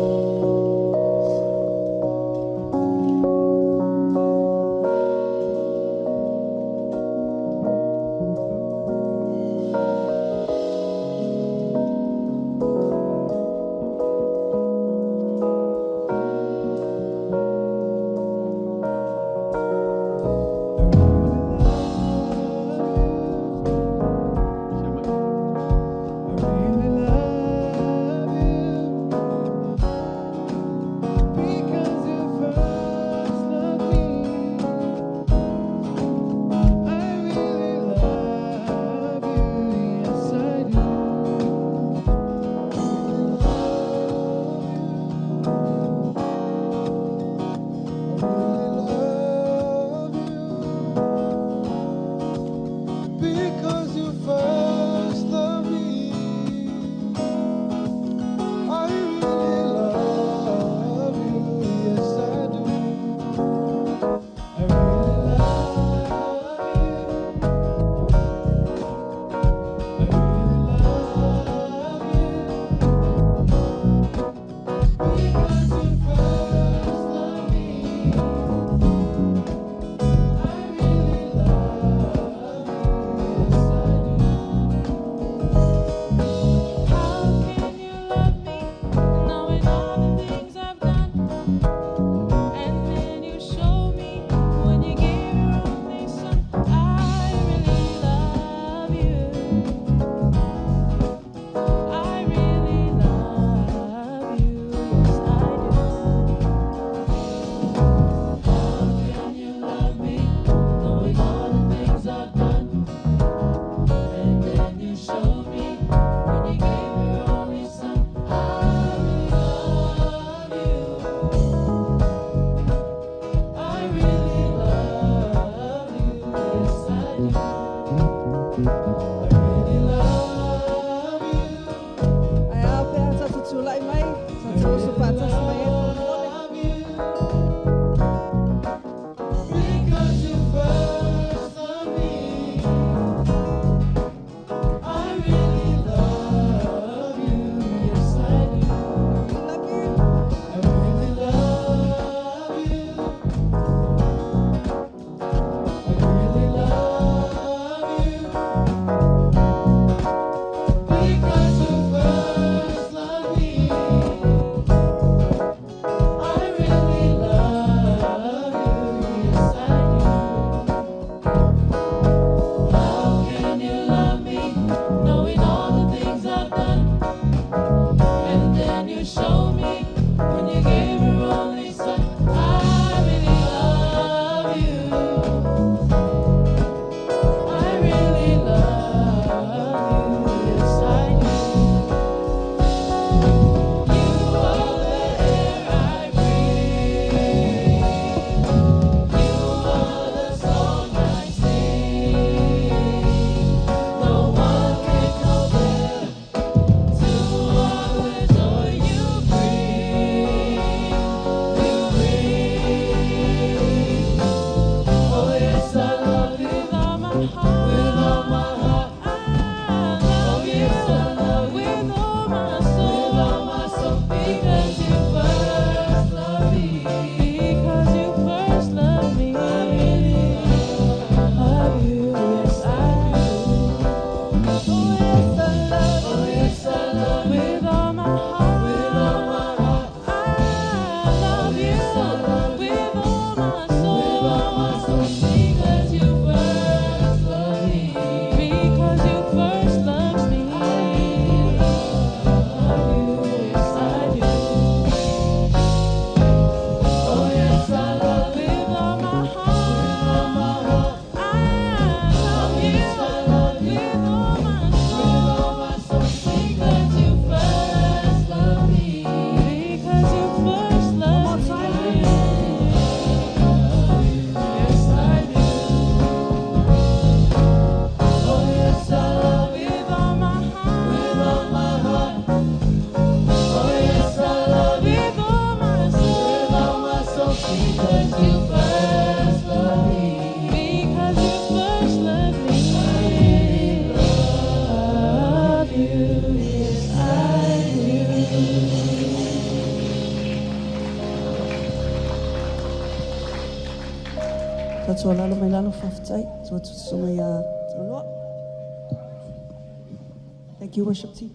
I really love you. With all my heart. I love you with all my soul. With all my soul. Because you first loved me. Because you first loved me. I love you, yes I do. Oh yes I love, oh yes I love with all my heart. With all my heart. I love you with all my soul. With all my soul. Because you first loved me. Because you first loved me. I love you, yes I do. Oh yes I love with all my heart. I love you with all my soul. Because you first loved me. Because you first loved me. Yes I do. Oh yes I love with all my heart. With all my heart. Oh yes I love with all my soul. With all my soul. Because you first loved me. Because you first loved me. Love you, yes I do. Tatou alalo mai lalo faafetai. Tua tutusunga ia Tanoa. Thank you, worship team.